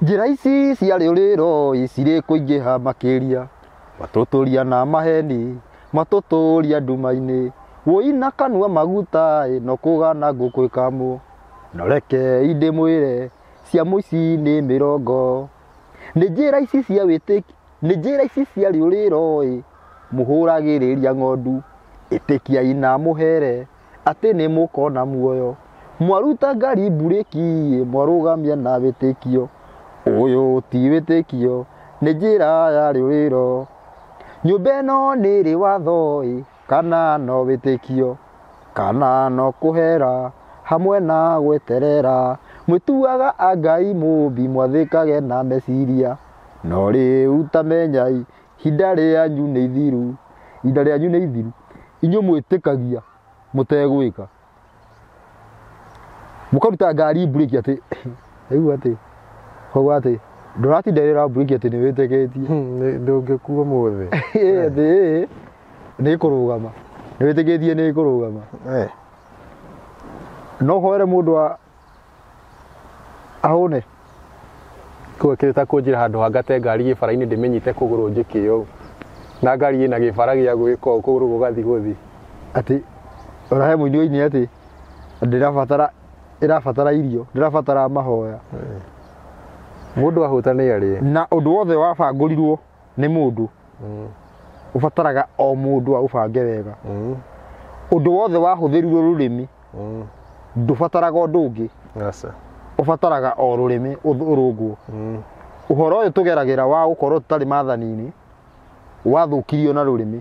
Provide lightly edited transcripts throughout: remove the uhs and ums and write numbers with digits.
Njĩra ici cia rĩũrĩro cirĩ kũingĩha makĩria, matũtũria na maheni, matũtũria nduma-inĩ, wũi na kanua maguta ĩ, no kũgana ngũkũ ĩkamwo, no reke indĩmwĩre cia mũici nĩ mĩrongo. Nĩ njĩra ici cia wĩtĩki, nĩ njĩra ici cia rĩũrĩro ĩ, mũhũragĩrĩria ng'ondu, ĩtĩkiai na mũhere atĩ nĩ mũkona muoyo, mwaruta ngari mburĩki ĩ, mwarũgamia na wĩtĩkio, ũyũ ti wĩtĩkio, nĩ njĩra ya rĩũrĩro. Nyũmba ĩno nĩ ĩrĩ watho ĩ, kana no wĩtĩkio, kana no kũhera, hamwe na gweterera, mwĩtuaga a Ngai mũmbi mwathĩkage na meciria, no rĩu tamenyai ihinda rĩanyu nĩ ithiru, ihinda rĩanyu nĩ ithiru, inyuĩ mwĩtĩkagia mũtegwĩka, mũkaruta ngari mburĩki atĩ rĩu atĩ koguo atĩ ndũratinda mburĩki atĩ nĩ wĩtĩkĩtie. Ndũngĩkua ũmũthĩ. Atĩ nĩ kũrũgama, nĩ wĩtĩkĩtie nĩ kũrũgama. No hoere mũndũ ahũne. Kũu kĩrĩ ta kũnjĩra handũ hangate ngari gĩbara-inĩ ndĩmĩnyite kũgũrũ njĩke ũũ. Na ngari ĩna gĩbara gĩa gwĩka ũũ kũgũrũ gũgathiĩ gũthiĩ. Atĩ ũrahe mũini ũini atĩ ndĩrabatara ĩrabatara irio, ndĩrabatara mahoya. Mũndũ ahũta nĩ arĩe. Na ũndũ wothe wabangũrirwo nĩ mũndũ ũbataraga o mũndũ aũbange wega. Ũndũ wothe wahũthĩrirwo rũrĩmĩ ndũbataraga ũndũ ũngĩ. Ũbataraga o rũrĩmĩ ũrũngwo. Ũhoro ũyũ tũgeragĩra wa gũkorwo tũtarĩ maathani-inĩ wathũkirio na rũrĩmĩ.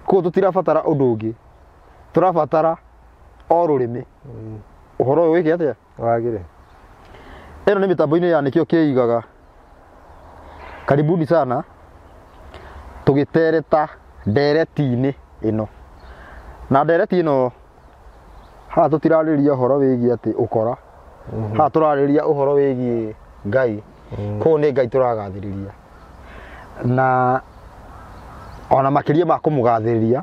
Koguo tũtirabatara ũndũ ũngĩ, tũrabatara o rũrĩmĩ. Ũhoro ũyũ wĩke atĩa? Wagĩre. Ĩno nĩ mĩtambo-inĩ ya nĩkĩo kĩigaga. Karibuni sana tũgĩtereta ndereti-inĩ ĩno. Na ndereti ĩno haha tũtirarĩria ũhoro wĩgiĩ atĩ ũkora. Haha tũrarĩria ũhoro wĩgiĩ Ngai. Koguo nĩ Ngai tũragathĩrĩria. Na ona makĩria ma kũmũgathĩrĩria,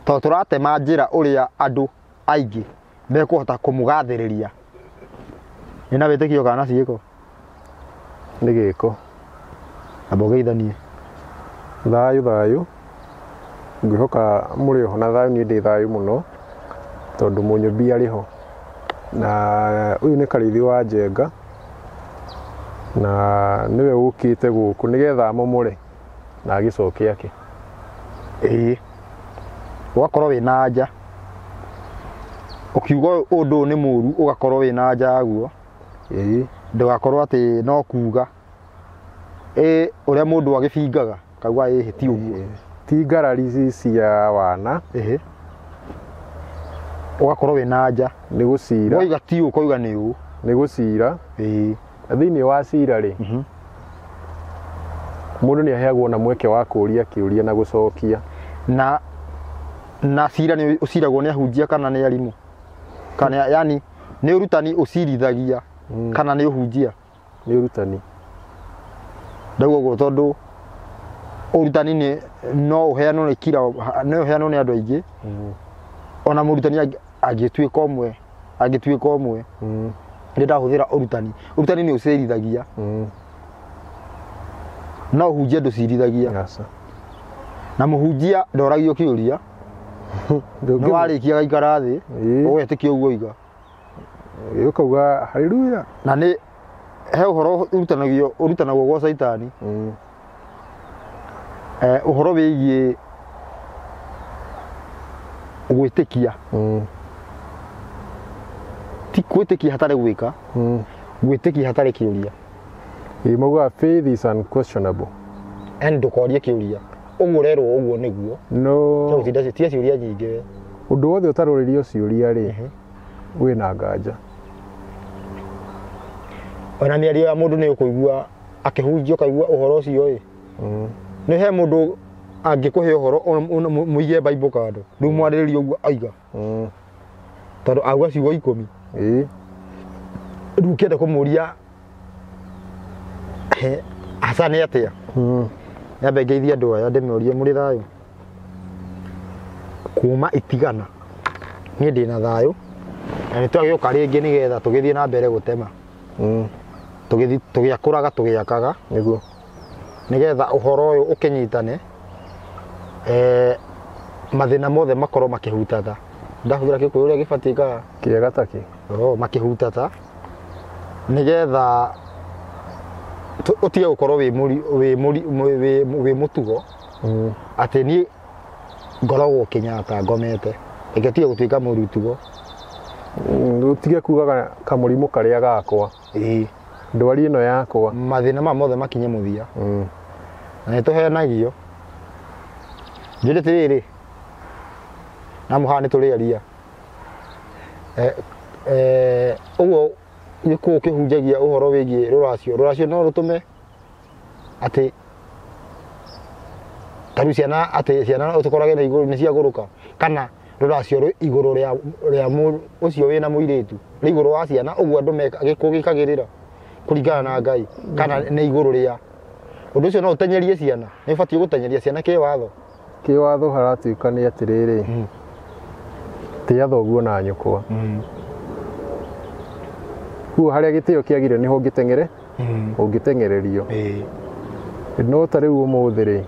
tondũ tũratema njĩra ũrĩa andũ aingĩ mekũhota kũmũgathĩrĩria. Nĩ na wĩtĩkio kana ciĩko? Nĩ gĩko. Amba ũgeithanie. Thayũ thayũ. Ngwĩhoka mũrĩ oho na thayũ, niĩ ndĩ thayũ mũno tondũ Mũnyũmbi arĩ ho. Na ũyũ nĩ Karĩithi wa Njenga na nĩwe ũkĩte gũkũ nĩgetha amomore na agĩcoke ake. Ĩĩ. Ũgakorwo wĩna anja. Ũkiuga ũndũ ũyũ nĩ mũru ũgakorwo wĩna anja yaguo. Ĩĩ. Ndũgakorwo atĩ no kuga. Ĩ ũrĩa mũndũ agĩbingaga kauga ĩhĩ ti ũguo. Ti ngarari cia wana. Ĩhĩ. Ũgakorwo wĩna anja. Nĩ gũcira. Wauga ti ũũ ũkauga nĩ ũũ. Nĩ gũcira. Ĩĩ. Na thĩinĩ wa cira rĩ, mũndũ nĩ aheagwo na mweke wa kũũria kĩũria na gũcokia. Na cira nĩ ũciragwo nĩ ahunjia kana nĩ arimũ? Kana yani nĩ ũrutani ũcirithagia kana nĩ ũhunjia? Nĩ ũrutani. Ndauga ũguo tondũ ũrutani nĩ no ũheanwo nĩ kira, no ũheanwo nĩ andũ aingĩ. Ona mũrutani angĩtuĩka ũmwe, angĩtuĩka ũmwe. Nĩ ndahũthĩra ũrutani. Ũrutani nĩ ũcirithagia. No ũhunjia ndũcirithagia. Na mũhunjia ndoragio kĩũria. Nĩ warĩkia gaikara thĩ, ũgetĩkia ũguo oiga. Ũkauga haleluya. Na nĩ he ũhoro ũrutanagio, ũrutanagwo gwa Caitani. Ũhoro wĩgiĩ gwĩtĩkia. Ti gwĩtĩkia hatarĩ gwĩka, gwĩtĩkia hatarĩ kĩũria. Ĩ maugaga faith is unquestionable. Yaani ndũkorie kĩũria. Ũguo ũrerwo ũguo nĩguo. No. Tiga gũtinda tiga ciũria nyingĩ we. Ũndũ wothe ũtarũrĩrio ciũria rĩ, wĩna nganja. Ona mĩario ya mũndũ nĩ ũkũigua akĩhunjia ũkaigua ũhoro ũcio ĩ. Nĩ he mũndũ angĩkũhe ũhoro mũige Bible kando. Rĩu mwarĩrĩrie ũguo aiga. Tondũ auga ciugo 10. Ĩĩ. Rĩu ũkĩenda kũmũria hasa nĩ atĩa? Nyambe ngeithie andũ aya ndĩmorie mũrĩ thayũ. Kuma itigana niĩ ndĩna thayũ na nĩ twagĩũka rĩngĩ nĩgetha tũgĩthiĩ na mbere gũtema. Tũgĩakũraga tũgĩakaga nĩguo nĩgetha ũhoro ũyũ ũkĩnyitane, mathĩna mothe makorwo makĩhutata. Ndahũthĩra Gĩkũyũ ũrĩa gĩbatiĩ ka kĩega takĩ makĩhutata nĩgetha ũtige gũkorwo wĩ mũtugo atĩ niĩ ngoragwo Kenyatta ngomete, reke tige gũtuĩka mũrutugo. Ũtige kugaga kamũrimũ karĩa gakwa, ndwari ĩno yakwa, mathĩna maya mothe makinye mũthia. Na nĩtũhenagio. Njũrĩ atĩrĩrĩ, na mũhaha nĩtũrĩaria ũguo Gĩkũyũ kĩhunjagia ũhoro wĩgiĩ rũracio. Rũracio no rũtũme atĩ ta rĩu ciana, atĩ ciana ũtũkorage nĩ igũrũ nĩ ciagũrũka, kana rũracio rwĩ igũrũ rĩa ũcio wĩna mũirĩtu, rĩ igũrũ wa ciana, ũguo andũ meka Gĩkũyũ gĩkagĩrĩra kũringana na Ngai, kana nĩ igũrũ rĩa ũndũ ũcio no ũtenyerie ciana. Nĩ ũbatiĩ gũtenyeria ciana kĩwatho. Kĩwatho haratuĩka nĩ atĩrĩrĩ, tĩa thoguo na nyũkwa. Kuo harĩa gĩtĩo kĩagire nĩho ũngĩteng'ere, ũngĩteng'ererio. No ta rĩu ũmũthĩ rĩ,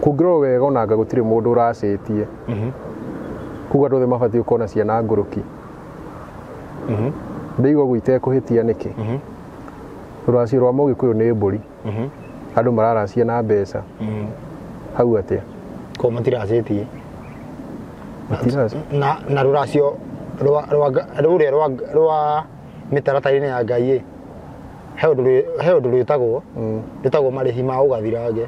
kũngĩrorwo wega onanga gũtirĩ mũndũ ũracĩtie. Kuga andũ othe mabatiĩ gũkorwo na ciana ngũrũki. Ndĩigua ũguo itekũhĩtia nĩkĩ? Rũracio rwa Mũgĩkũyũ nĩ mbũri. Andũ mararacia na mbeca. Hau atĩa? Koguo matiracĩtie. Matiracia. Na rũracio rũrĩa rwa mĩtaratara-inĩ ya Ngai ĩ, he ũndũ rwĩtagwo, rwĩtagwo marĩhi ma ũgathirange.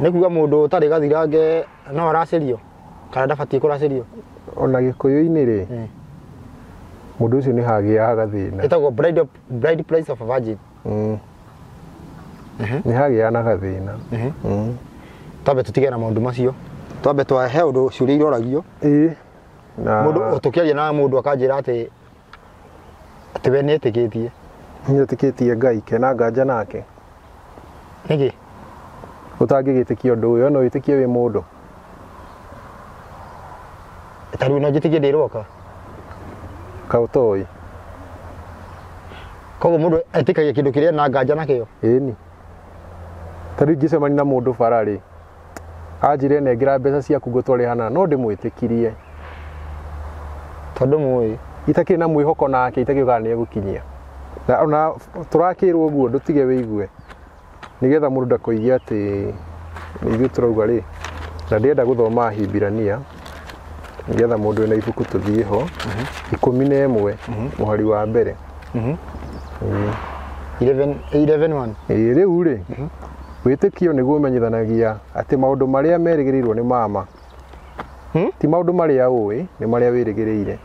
Nĩ kuga mũndũ ũtarĩ gathirange no aracĩrio kana ndabatiĩ kũracĩrio? Ona Gĩkũyũ-inĩ rĩ, mũndũ ũcio nĩ hagĩaga gathĩna. Ĩtagwo bride price of a virgin. Nĩ hagĩaga na gathĩna. Twambe tũtige na maũndũ macio. Twambe he ũndũ ciũria iroragio. Na mũndũ tũkĩaria na mũndũ akanjĩra atĩ we nĩetĩkĩtie. Nĩetĩkĩtie Ngai kena nganja nake. Nĩkĩ? Ũtangĩgĩtĩkia ũndũ ũyũ, no wĩtĩkie wĩ mũndũ. Ta rĩu no njĩtĩkie ndĩroka. Ka ũtoĩ. Koguo mũndũ etĩkagia kĩndũ kĩrĩa na nganja nakĩo. Ĩni. Ta rĩu ingĩcemania na mũndũ bara rĩ, anjĩre nengera mbeca ciaku ngũtware hana, no ndĩmwĩtĩkirie. Tondũ mũĩ. Itakĩrĩ na mwĩhoko nake, itakĩũĩ kana nĩegũkinyia. Na ona tũrakĩrwo ũguo ndũtige wĩigue. Nĩgetha mũndũ ndakoige atĩ nĩ ithuĩ tũrauga rĩ, na ndĩrenda gũthoma Ahibirania, nĩgetha mũndũ wĩna ibuku tũthiĩ ho, 11 mũhari wa mbere. 11:1. Rĩu rĩ, wĩtĩkio nĩguo ũmenyithanagia atĩ maũndũ marĩa merĩgĩrĩirwo nĩ mama. Ti maũndũ marĩa ũĩ, nĩ marĩa wĩrĩgĩrĩire.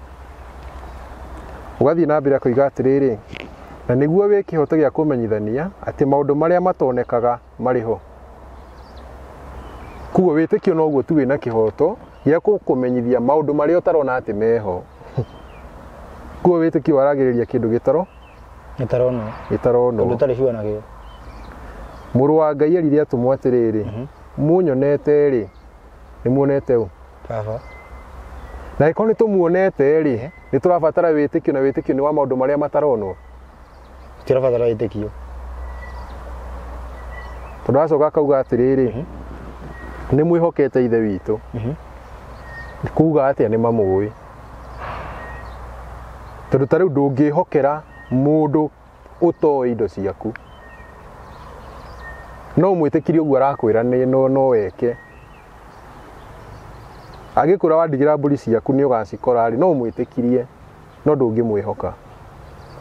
Ũgathiĩ na mbere akoiga atĩrĩrĩ, na nĩguo wĩ kĩhoto gĩa kũmenyithania atĩ maũndũ marĩa matonekaga marĩ ho. Koguo wĩtĩkio noguo tu wĩna kĩhoto gĩa gũkũmenyithia maũndũ marĩa ũtarona atĩ meho. Koguo wĩtĩkio waragĩrĩria kĩndũ gĩtaro Gĩtaronwo. Gĩtaronwo. Ũndũ ũtarĩ sure nakĩo. Mũrũ wa Ngai erire atũmwo atĩrĩrĩ, munyonete rĩ, nĩ muonete ũ? Baba. Na angĩkorwo nĩ tũmuonete rĩ, nĩ tũrabatara wĩtĩkio, na wĩtĩkio nĩ wa maũndũ marĩa mataronwo. Tũrabatara wĩtĩkio. Tondũ acoka akauga atĩrĩrĩ, nĩ mwĩhokete Ithe witũ. Kuga atĩa nĩ mamũĩ. Tondũ ta rĩu ndũngĩhokera mũndũ ũtoĩ indo ciaku. No mwĩtĩkirie ũguo arakwĩra nĩ no weke. Angĩkwĩra wandigĩra mbũri ciaku nĩ ũgacikora rĩ, no ũmwĩtĩkirie, no ndũngĩmwĩhoka.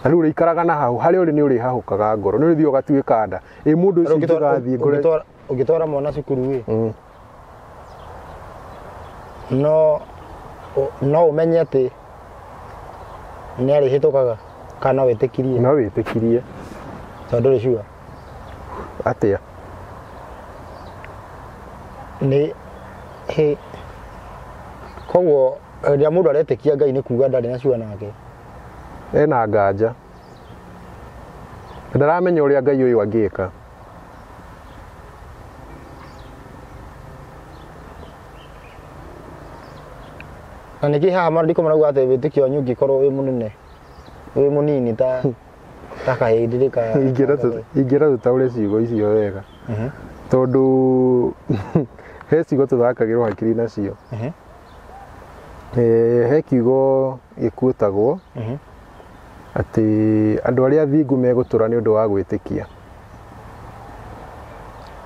Na rĩu ũrĩikaraga na hau, harĩa ũrĩ nĩ ũrĩhahũkaga ngoro, nĩ ũrĩthiaga ũgatuĩka nda. Ĩ mũndũ ũcio ingĩgathiĩ ngore Ũngĩtwara mwana cukuru ĩ, no ũmenye atĩ nĩ arĩhĩtũkaga kana no wĩtĩkirie. No wĩtĩkirie. Tondũ ndũrĩ sure. Atĩa? Nĩ he koguo rĩrĩa mũndũ aretĩkia Ngai nĩ kuga ndarĩ na sure nake. Ena nganja. Ndaramenya ũrĩa Ngai ũyũ angĩka. Na nĩkĩ haha maandĩko marauga atĩ wĩtĩkio wanyu ũngĩkorwo wĩ mũnene, wĩ mũnini ta Ta kahĩndĩ ka Ingĩra tũtaũre ciugo icio wega. Tondũ he ciugo tũthakagĩrwo hakiri nacio. He kiugo gĩkuĩtagwo atĩ andũ arĩa athingu megũtũra nĩ ũndũ wa gwĩtĩkia.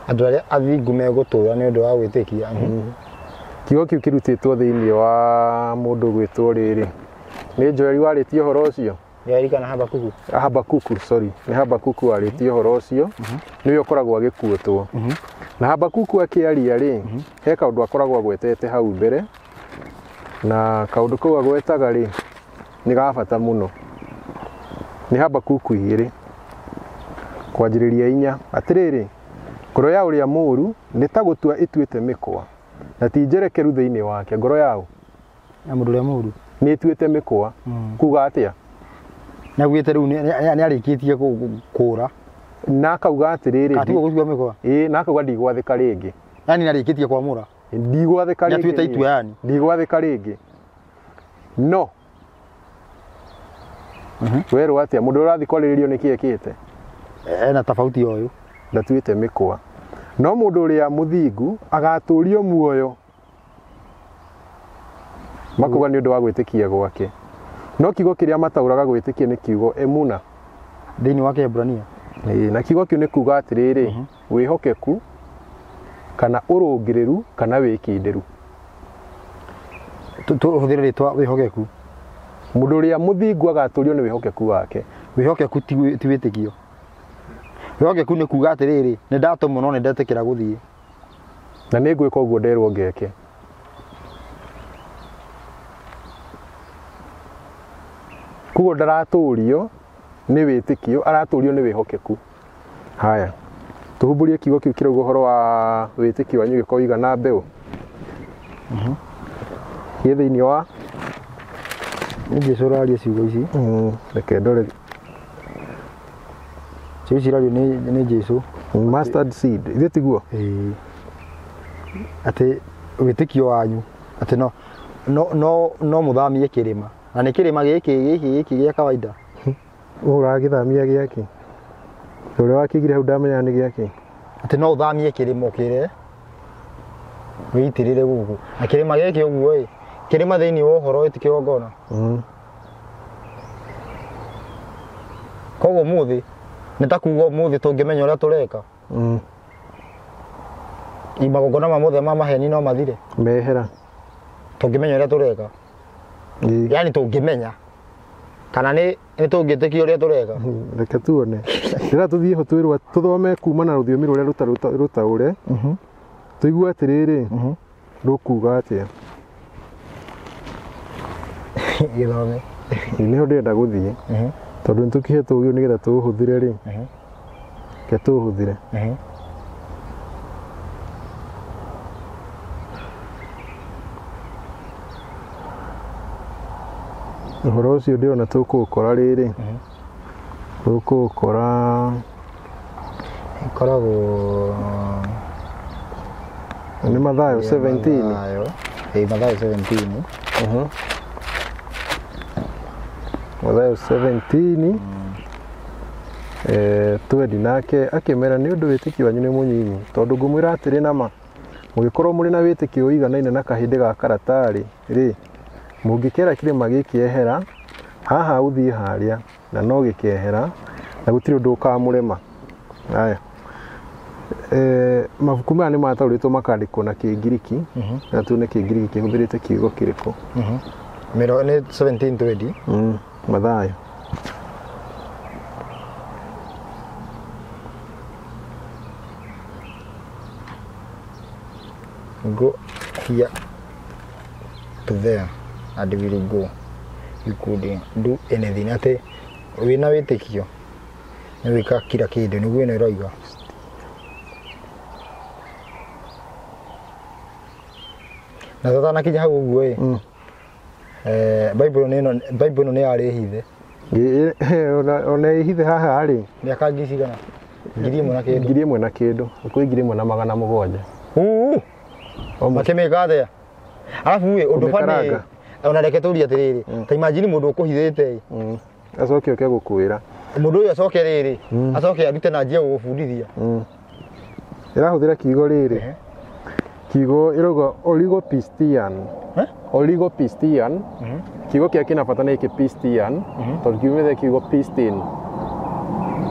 Andũ arĩa athingu megũtũra nĩ ũndũ wa gwĩtĩkia. Kiugo kĩu kĩrutĩtwo thĩinĩ wa mũndũ gwĩtwo rĩrĩ. Nĩ Joeli warĩtie ũhoro ũcio? Joeli kana Habakuku? Habakuku, sorry. Nĩ Habakuku warĩtie ũhoro ũcio. Nĩwe ũkoragwo agĩkuĩtwo. Na Habakuku akĩaria rĩ, he kaũndũ akoragwo agwetete hau mbere. Na kaũndũ kau agwetaga rĩ, nĩ ga bata mũno. Nĩ Habakuku 2 kwanjĩrĩria 4. Atĩrĩrĩ, ngoro ya ũrĩa mũũru nĩ ta gũtua ĩtuĩte mĩkwa, na ti njerekeru thĩinĩ wake. Ngoro yao ya mũndũ ũrĩa mũũru nĩ ĩtuĩte mĩkwa. Kuga atĩa? Nĩ augĩte rĩu nĩ arĩkĩtie kũũra. Na akauga atĩrĩrĩ, Atiga gũtua mĩkwa. Ĩĩ, na akauga ndigwathĩka rĩngĩ. Yani nĩ arĩkĩtie kwamũra. Ndigwathĩka rĩngĩ. Nĩ atuĩte itua yani. Ndigwathĩka rĩngĩ. No werwo atĩa mũndũ ũrathiĩ kwarĩrĩrio nĩkĩ ekĩte? Ena tofauti ũyũ. Ndatuĩte mĩkwa. No mũndũ ũrĩa mũthingu agatũrio muoyo. Makuga nĩ ũndũ wa gwĩtĩkia gwake. No kiugo kĩrĩa mataũraga gwĩtĩkia nĩ kiugo emuna. Thĩinĩ wa Kĩebrania. Ĩĩ, na kiugo kĩu nĩ kuga atĩrĩrĩ, wĩhokeku kana ũrũngĩrĩru kana wĩkindĩru. Tũhũthĩre rĩtwa wĩhokeku. Mũndũ ũrĩa mũthingu agatũrio nĩ wĩhokeku wake. Wĩhokeku ti wĩtĩkio. Wĩhokeku nĩ kuga atĩrĩrĩ, nĩ ndatũmwo no nĩ ndetĩkĩra gũthiĩ. Na nĩ ngwĩka ũguo nderwo ngeke. Koguo ndaratũrio nĩ wĩtĩkio, aratũrio nĩ wĩhokeku. Haya, tũhumbũrie kiugo kĩu kĩrauga ũhoro wa wĩtĩkio wanyu gĩkorwo igana mbeũ. Gĩ thĩinĩ wa Nĩ Jesũ ũraria ciugo ici. Reke ndore. Ciugo ici irario nĩ Jesũ. Mustard seed, ithe tiguo? Ĩĩ. Atĩ wĩtĩkio wanyu atĩ no mũthamie kĩrĩma. Na nĩ kĩrĩma gĩkĩ gĩa kawaida. Ũragĩthamia gĩakĩ? Ũrĩa wakĩigire hau ndamenya nĩ gĩakĩ. Atĩ no ũthamie kĩrĩma ũkĩre wĩitĩrĩre gũkũ. Na kĩrĩma gĩkĩ ũguo ĩ, kĩrĩma thĩinĩ wa ũhoro ti kĩgongona. Koguo ũmũthĩ nĩ ta kuga ũmũthĩ tũngĩmenya ũrĩa tũreka. Magongona ma mothe ma maheni no mathire. Mehera. Tũngĩmenya ũrĩa tũreka. Yani tũngĩmenya kana nĩ tũngĩtĩkia ũrĩa tũreka. Reke tuone. Rĩrĩa tũthiĩ ho twĩrwo tũthome kuma na rũthiomi rũrĩa rũtaũre. Tũigue atĩrĩrĩ, rũkuga atĩa. Gĩthome. Nĩho ndĩrenda gũthiĩ. Tondũ nĩ tũkĩhetwo ũgĩ nĩgetha tũũhũthĩre rĩ. Reke tũũhũthĩre. Ũhoro ũcio ndĩrona tũkũũkora rĩrĩ. Tũkũũkora ĩkoragwo nĩ Mathayo 17. Ĩĩ, Mathayo 17. Mathayo 17. Twendi nake akĩmera nĩ ũndũ wĩtĩkio wanyu nĩ mũnyinyi, tondũ ngũmwĩra atĩrĩ na ma, mũgĩkorwo mũrĩ na wĩtĩkio ũiganaine na kahĩndĩ ga karatarĩ rĩ, mũngĩkera kĩrĩma gĩkĩ ehera haha ũthiĩ harĩa, na no gĩkehera, na gũtirĩ ũndũ ũkamũrema. Haya. Mabuku maya nĩ mataũrĩtwo makandĩkwo na Kĩngiriki, na tuone Kĩngiriki kĩhũthĩrĩte kiugo kĩrĩkũ. Mĩro nĩ 17:20. Mathayo. Go here to there and will go. You could do anything. Atĩ wĩna wĩtĩkio nĩ gwĩka kila kĩndũ nĩguo ĩno ĩroiga. Na tũtanakinya hau ũguo ĩ, Bible ĩno nĩ yarĩ hithe. Ona ĩhithe haha rĩ. Mĩaka ngiri cigana? 1000 na kĩndũ. 1000 na kĩndũ. Hakuhĩ 1700. Makĩmĩka atĩa? Arabu ĩ, ũndũ bani ona reke tũrie atĩrĩrĩ, ta imagine mũndũ ũkũhithĩte ĩ. Acoke oke gũkwĩra. Mũndũ ũyũ acoke rĩrĩ acoke arute na njia gũgũbundithia. Ĩrahũthĩra kiugo rĩrĩ. Kiugo ĩrauga oligopistian. Oligopistian. Kiugo kĩrĩa kĩna bata nĩ gĩkĩ pistian, tondũ kiumĩte kiugo pistin.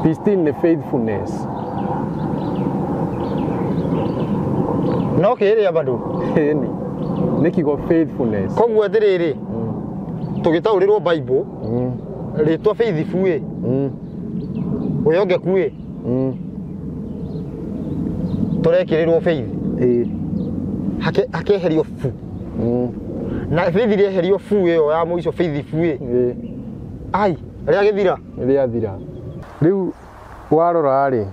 Pistin nĩ faithfulness. No kĩrĩa bado. Ĩni. Nĩ kiugo faithfulness. Koguo atĩrĩrĩ tũgĩtaũrĩrwo Bible rĩtwa faithful ĩ wĩhokeku ĩ tũrekĩrĩrwo faith. Ĩĩ. Hakeherio fu. Na faith rĩeherio fu ĩyo ya mũico faithful ĩ. Ĩĩ. Ai, rĩagĩthira. Rĩathira. Rĩu warora rĩ,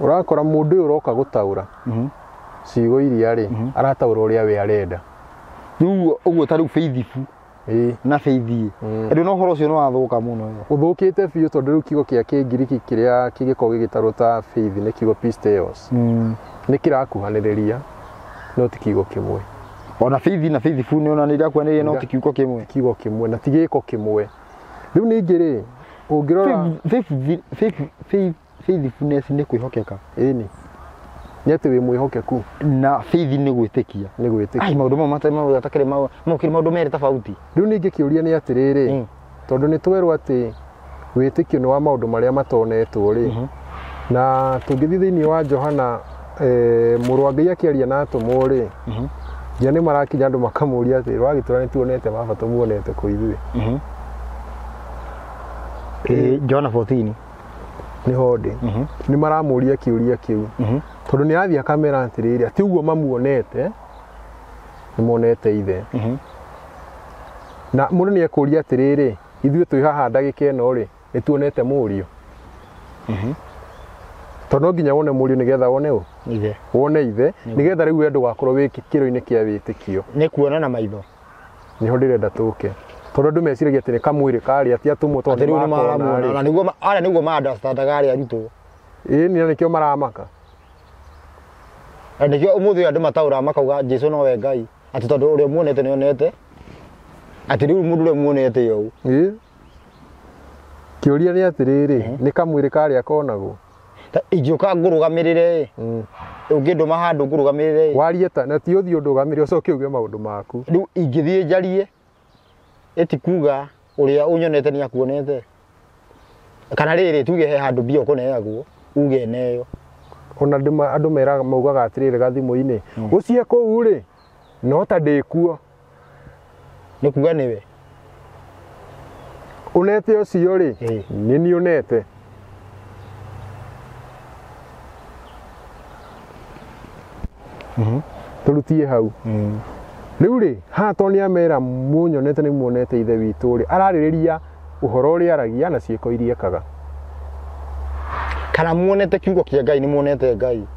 ũrakora mũndũ ũyũ ũroka gũtaũra ciugo iria rĩ, arataũra ũrĩa we arenda. Rĩu ũguo ta rĩu faithful Ĩĩ. na faith ĩ. Rĩu no ũhoro ũcio nĩ wathũka mũno. Ũthũkĩte biũ tondũ rĩu kiugo kĩa Kĩngiriki kĩrĩa kĩngĩkorwo gĩgĩtarwo ta faith nĩ kiugo pisteos. Nĩ kĩrakuhanĩrĩria no ti kiugo kĩmwe. Ona faith na faithful nĩ ona nĩ irakuhanĩrĩria no ti kiugo kĩmwe. Kiugo kĩmwe na ti gĩko kĩmwe. Rĩu ningĩ rĩ, ũngĩrora Faithfulness nĩ kwĩhokeka. Ĩni. Nĩ atĩ wĩ mwĩhokeku. Na faith nĩ gwĩtĩkia. Nĩ gwĩtĩkia. Ai maũndũ mau matakĩrĩ maũndũ merĩ tofauti. Rĩu ningĩ kĩũria nĩ atĩrĩrĩ, tondũ nĩ twerwo atĩ wĩtĩkio nĩ wa maũndũ marĩa matonetwo rĩ, na tũngĩthiĩ thĩinĩ wa Johana mũrũ wa Ngai akĩaria na atũmwo rĩ, nginya nĩ marakinya andũ makamũria atĩ wagĩtũra nĩ tuonete baba tũmuonete kũ ithuĩ. Johana 14 nĩho ndĩ. Nĩ maramũria kĩũria kĩu. Tondũ nĩ athiĩ akamera atĩrĩrĩ, atĩ ũguo mamuonete nĩ monete ithe. Na mũndũ nĩ ekũria atĩrĩrĩ, ithuĩ twĩ haha ndagĩka ĩno rĩ, nĩ tuonete mũriũ. Tondũ no nginya wone mũriũ nĩgetha wone ũ? Ithe. Wone ithe, nĩgetha rĩu we ndũgakorwo wĩ kĩro-inĩ kĩa wĩtĩkio. Nĩ kuona na maitho. Nĩho ndĩrenda tũke. Tondũ andũ meciragia atĩ nĩ kamwĩrĩ karĩa ti atũmwo tondũ nĩ maramuona. Na nĩguo arĩa nĩguo ma-understandaga arĩa arutwo. Ĩĩ na nĩkĩo maramaka. Na nĩkĩo ũmũthĩ ũyũ andũ mataũraga makauga Jesũ nowe Ngai. Atĩ tondũ ũrĩa muonete nĩ onete. Atĩ rĩu mũndũ ũrĩa muonete ũũ. Ĩĩ. Kĩũria nĩ atĩrĩrĩ, nĩ kamwĩrĩ karĩa konagwo. Ta ingĩũka ngũrũgamĩrĩre ĩ, ũngĩndũma handũ ngũrũgamĩrĩre ĩ. Warie ta na ti ũthiĩ ũndũgamĩrĩre ũcoke uge maũndũ maku. Rĩu ingĩthiĩ njarie ĩti kuga ũrĩa ũnyonete nĩ akuonete. Kana rĩrĩ tuge he handũ mbia ũkũneagwo uge neyo. Ona andũ meraga maugaga atĩrĩrĩ gathimũ-inĩ, ũcie kũu rĩ, no ta ndĩkuo. Nĩ kuga nĩwe. Ũnete ũcio rĩ, nĩ niĩ ũnete. Tũrutie hau. Rĩu rĩ, haha tondũ nĩ amera mũnyonete nĩ muonete ithe witũ rĩ, ararĩrĩria ũhoro ũrĩa aragia na ciĩko iria ekaga. Kana muonete kiugo kĩa Ngai nĩ muonete Ngai.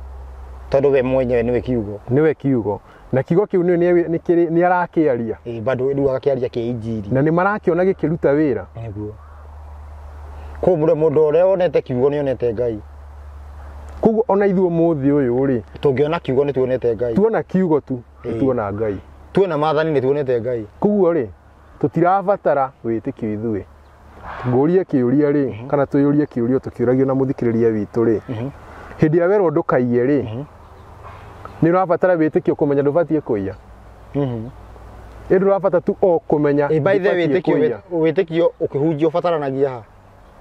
Tondũ we mwenyewe nĩwe kiugo. Nĩwe kiugo. Na kiugo kĩu nĩ arakĩaria. Ĩĩ bado rĩu agakĩaria kĩ injiri. Na nĩ marakĩona gĩkĩruta wĩra. Nĩguo. Koguo mũndũ ũrĩa wonete kiugo nĩ onete Ngai. Koguo ona ithuĩ ũmũthĩ ũyũ rĩ, tũngĩona kiugo nĩ tuonete Ngai. Tuona kiugo tu, nĩ tuona Ngai. Tuona maathani nĩ tuonete Ngai. Koguo rĩ, tũtirabatara wĩtĩkio ithuĩ. Ngũrie kĩũria rĩ, kana twĩyũrie kĩũria tũkĩũragio na mũthikĩrĩria witũ rĩ. Hĩndĩ ĩrĩa werwo ndũkaiye rĩ, nĩ ũrabatara wĩtĩkio kũmenya ndũbatiĩ kũiya. Ĩndĩ ũrabatara tu o kũmenya By the way, ndũbatiĩ kũiya. wĩtĩkio ũkĩhunjia ũbataranagia ha?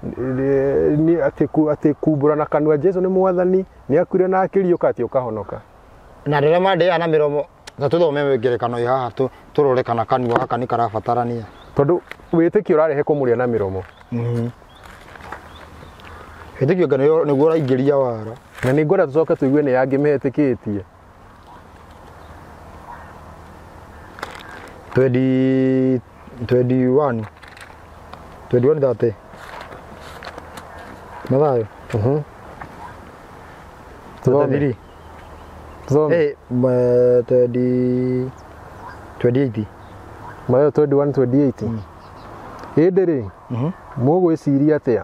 Nĩ atĩ kumbũra na kanua Jesũ nĩ mwathani, nĩ akuire na akĩriũka atĩ ũkahonoka. Na andũ arĩa mandĩaga na mĩromo, ta tũthome ngerekano ĩ haha tũrore kana kanua gaka nĩ karabatarania. Tondũ wĩtĩkio ũrarehe kũmũrĩa na mĩromo. Wĩtĩkio anga nĩguo ũraingĩria wara. Na nĩ ngwenda tũcoke tũigue nĩ angĩ metĩkĩtie. 21 21:30. Mathayo. Tuthome. Tuthome. 28. Mathayo 21:28. Ĩndĩ rĩ, mũgwĩciria atĩa?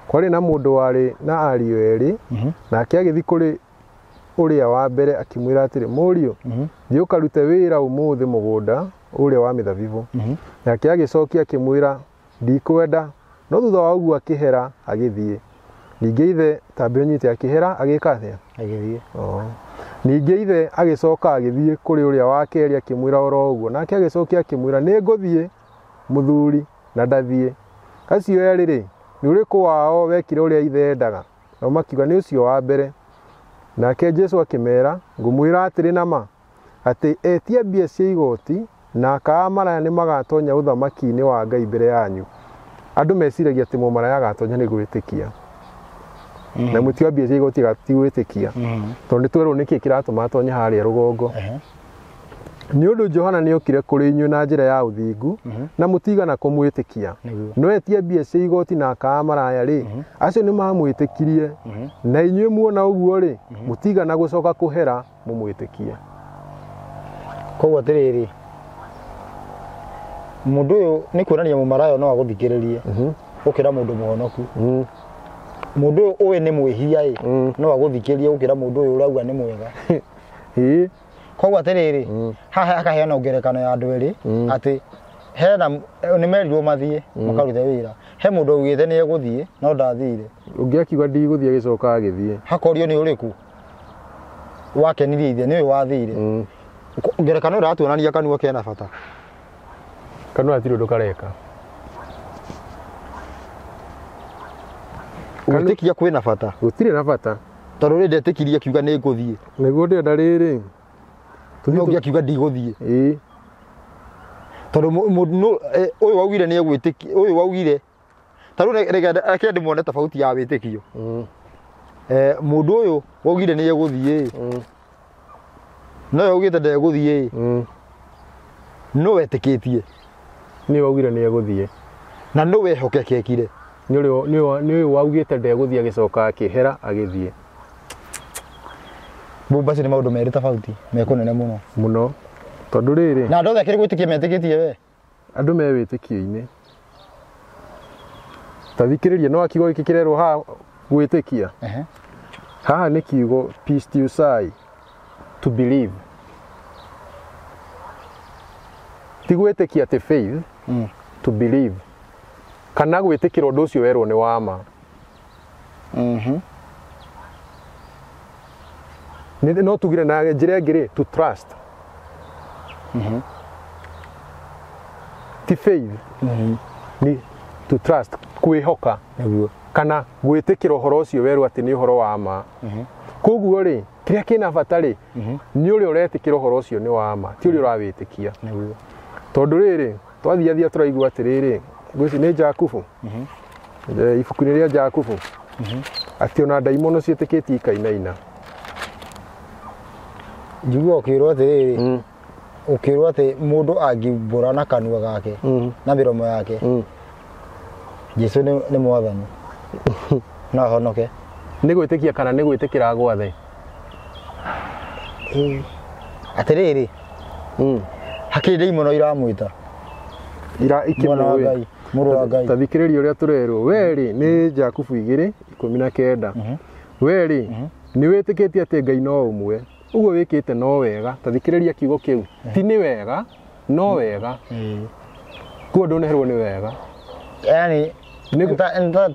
Kwarĩ na mũndũ warĩ na ariũ erĩ, nake agĩthiĩ kũrĩ ũrĩa wa mbere akĩmwĩra atĩrĩ, mũriũ, thiĩ ũkarute wĩra ũmũthĩ mũgũnda ũrĩa wa mĩthabibũ. Nake agĩcokia akĩmwĩra, ndikwenda, No thutha wa ũguo akĩhera agĩthiĩ. Ningĩ ithe tambĩ ũnyite akĩhera agĩka atĩa? Agĩthiĩ. Ningĩ ithe agĩcoka agĩthiĩ kũrĩ ũrĩa wa kerĩ akĩmwĩra oro ũguo. Nake agĩcokia akĩmwĩra nĩ ngũthiĩ mũthuri na ndathiĩ. Acio erĩ rĩ, nĩ ũrĩkũ wao wekire ũrĩa ithe endaga? Nao makiuga nĩ ũcio wa mbere. Nake Jesũ akĩmera, ngũmwĩra atĩrĩ na ma, atĩ etia mbia cia igoti na aka a maraya nĩ magatonya ũthamaki-inĩ wa Ngai mbere yanyu. Andũ meciragia atĩ mũmaraya agatonya nĩ gwĩtĩkia. Na mũti wa mbia cia igoti ti gwĩtĩkia. Tondũ nĩ twerwo nĩkĩ kĩratũma atonye harĩa rũgongo. Nĩ ũndũ Johana nĩ okire kũrĩ inyuĩ na njĩra ya ũthingu na mũtigana kũmwĩtĩkia. No etia mbia cia igoti na aka a maraya rĩ, acio nĩ mamwĩtĩkirie. Na inyuĩ muona ũguo rĩ, mũtigana gũcoka kũhera mũmwĩtĩkie. Koguo atĩrĩrĩ, mũndũ ũyũ nĩ kuonania mũmaraya no agũthikĩrĩrie gũkĩra mũndũ mũhonoku. Mũndũ ũyũ ũĩ nĩ mwĩhia ĩ, no agũthikĩrĩrie gũkĩra mũndũ ũyũ ũrauga nĩ mwega. Koguo atĩrĩrĩ, haha akaheana ngerekano ya andũ erĩ atĩ hena nĩ merirwo mathiĩ makarute wĩra. He mũndũ augĩte nĩ egũthiĩ no ndathire. Ũngĩ akiuga ndigũthiĩ agĩcoka agĩthiĩ. Hakorio nĩ ũrĩkũ wakenirie ithe nĩ ũyũ wathire. Ngerekano ĩratuonania kanua kena bata. Kanua hatirĩ ũndũ kareka. Gwĩtĩkia kwĩna bata. Gũtirĩ na bata. Tondũ rĩ ndetĩkirie akiuga nĩ ngũthiĩ. Nĩguo ndĩrenda rĩrĩ. No ũngĩ akiuga ndigũthiĩ. Ĩĩ. Tondũ ũyũ waugire nĩ egwĩtĩkia, ũyũ waugire. Ta rĩu reke ndĩmuone tofauti ya wĩtĩkio. Mũndũ ũyũ waugire nĩ egũthiĩ. No augĩte ndegũthiĩ. No wetĩkĩtie. Nĩ waugire nĩ egũthiĩ. Na no wehokekekire. Nĩ ũyũ waugĩte ndegũthiĩ agĩcoka akĩhera agĩthiĩ. Macio nĩ maũndũ merĩ tofauti mekũnene mũno. Mũno. Tondũ rĩrĩ. Na andũ othe akĩrĩ gwĩtĩkia metĩkĩtie we. Andũ me wĩtĩkio-inĩ. Ta thikĩrĩria no kiugo gĩkĩ kĩrerwo haha gwĩtĩkia. Haha nĩ kiugo pistiusai, to believe. Ti gwĩtĩkia atĩ faith, to believe. Kana gwĩtĩkĩra ũndũ ũcio werwo nĩ wa ma. No tugire na njĩra ĩngĩ rĩ, to trust. Ti faith. Ni to trust, kwĩhoka. Kana gwĩtĩkĩra ũhoro ũcio werwo atĩ nĩ ũhoro wa ma. Koguo rĩ, kĩrĩa kĩna bata rĩ, nĩ ũrĩa ũretĩkĩra ũhoro ũcio nĩ wa ma, ti ũrĩa ũrawĩtĩkia. Tondũ rĩrĩ, twathiathia tũraigua atĩrĩrĩ, ngwĩci nĩ Jakubu. Ibuku-inĩ rĩa Jakubu. Atĩ ona ndaimono ciĩtĩkĩtie ikainaina. Njiguaga ũkĩrwo atĩrĩrĩ, ũkĩrwo atĩ mũndũ angiumbũra na kanua gake na mĩromo yake, Jesũ nĩ mwathani. No ahonoke. Nĩ gwĩtĩkia kana nĩ gwĩtĩkĩra gwathe? Atĩrĩrĩ, hakĩrĩ ndaimono iramwĩta. Ira ikĩmũĩ. Mũrũ wa Ngai. Ta thikĩrĩria ũrĩa tũrerwo. We rĩ, nĩ Jakubu 2:19. We rĩ, nĩ wĩtĩkĩtie atĩ Ngai no ũmwe. Ũguo wĩkĩte no wega. Ta thikĩrĩria kiugo kĩu. Ti nĩ wega, no wega. Kuo ndũneherwo nĩ wega. Yaani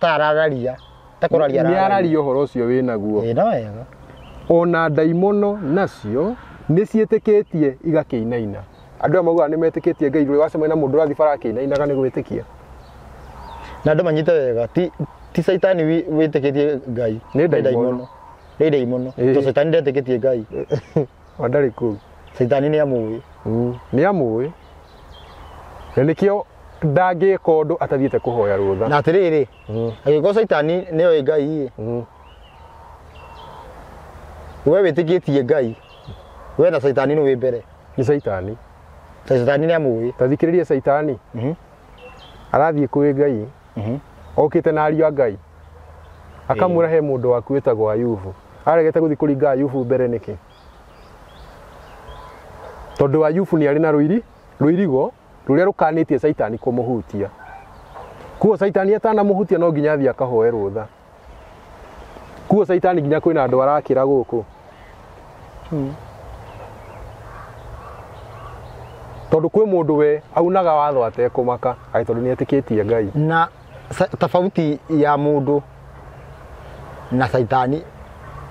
ta arararia. Ta kũraria Nĩ araria ũhoro ũcio wĩnaguo. No wega. Ona ndaimono nacio nĩ ciĩtĩkĩtie igakĩinaina. Andũ aya maugaga nĩ metĩkĩtie Ngai, rĩu wacemania na mũndũ ũrathiĩ bara akĩinainaga nĩ gwĩtĩkia. Na andũ manyite wega, ti Caitani wĩtĩkĩtie Ngai. Nĩ ndaimono. Nĩ ndaimono. To Caitani ndetĩkĩtie Ngai. Wa ndarĩ kũu. Caitani nĩ amũĩ. Nĩ amũĩ. Na nĩkĩo ndangĩka ũndũ atathiĩte kũhoya rũtha. Na atĩrĩrĩ, angĩkorwo Caitani nĩoĩ Ngai ĩ, we wĩtĩkĩtie Ngai, we na Caitani nĩ wĩ mbere. Nĩ Caitani. Caitani nĩ amũĩ. Ta thikĩrĩria Caitani. Arathiĩ kwĩ Ngai. Okĩte na ariũ a Ngai. Akamwĩra he mũndũ waku wĩtagwo Ayubu. Aregete gũthiĩ kũringa Ayubu mbere nĩkĩ? Tondũ Ayubu nĩ arĩ na rũirigo rũrĩa rũkanĩtie Caitani kũmũhutia. Kuo Caitani atanamũhutia no nginya athiĩ akahoe rũtha. Kuo Caitani nginya kwĩna andũ arakĩra gũkũ. Tondũ kwĩ mũndũ we aunaga watho atekũmaka, atĩ tondũ nĩ etĩkĩtie Ngai. Na Tofauti ya mũndũ na caitani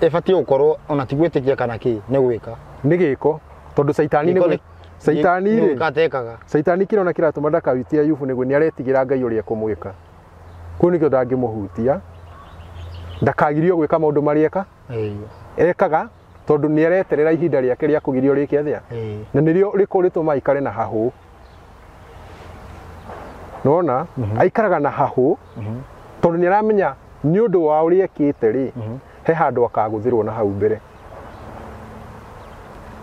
ĩbatiĩ gũkorwo ona ti gwĩtĩkia kana kĩ nĩ gwĩka. Nĩ gĩko tondũ caitani nĩ caitani rĩ atekaga. Caitani kĩrona kĩratũma ndakahutie Ayubu nĩguo nĩ aretigĩra Ngai ũrĩa ekũmwĩka. Kũu nĩkĩo ndangĩmũhutia. Ndakagirio gwĩka maũndũ marĩa eka. Ekaga tondũ nĩ areterera ihinda rĩake rĩa kũgirio rĩke atĩa. Na nĩrĩo rĩko rĩtũma aikare na hahũ. Nĩwona? Aikaraga na hahũ tondũ nĩ aramenya nĩ ũndũ wa ũrĩa ekĩte rĩ, he handũ akagũthĩrwo na hau mbere.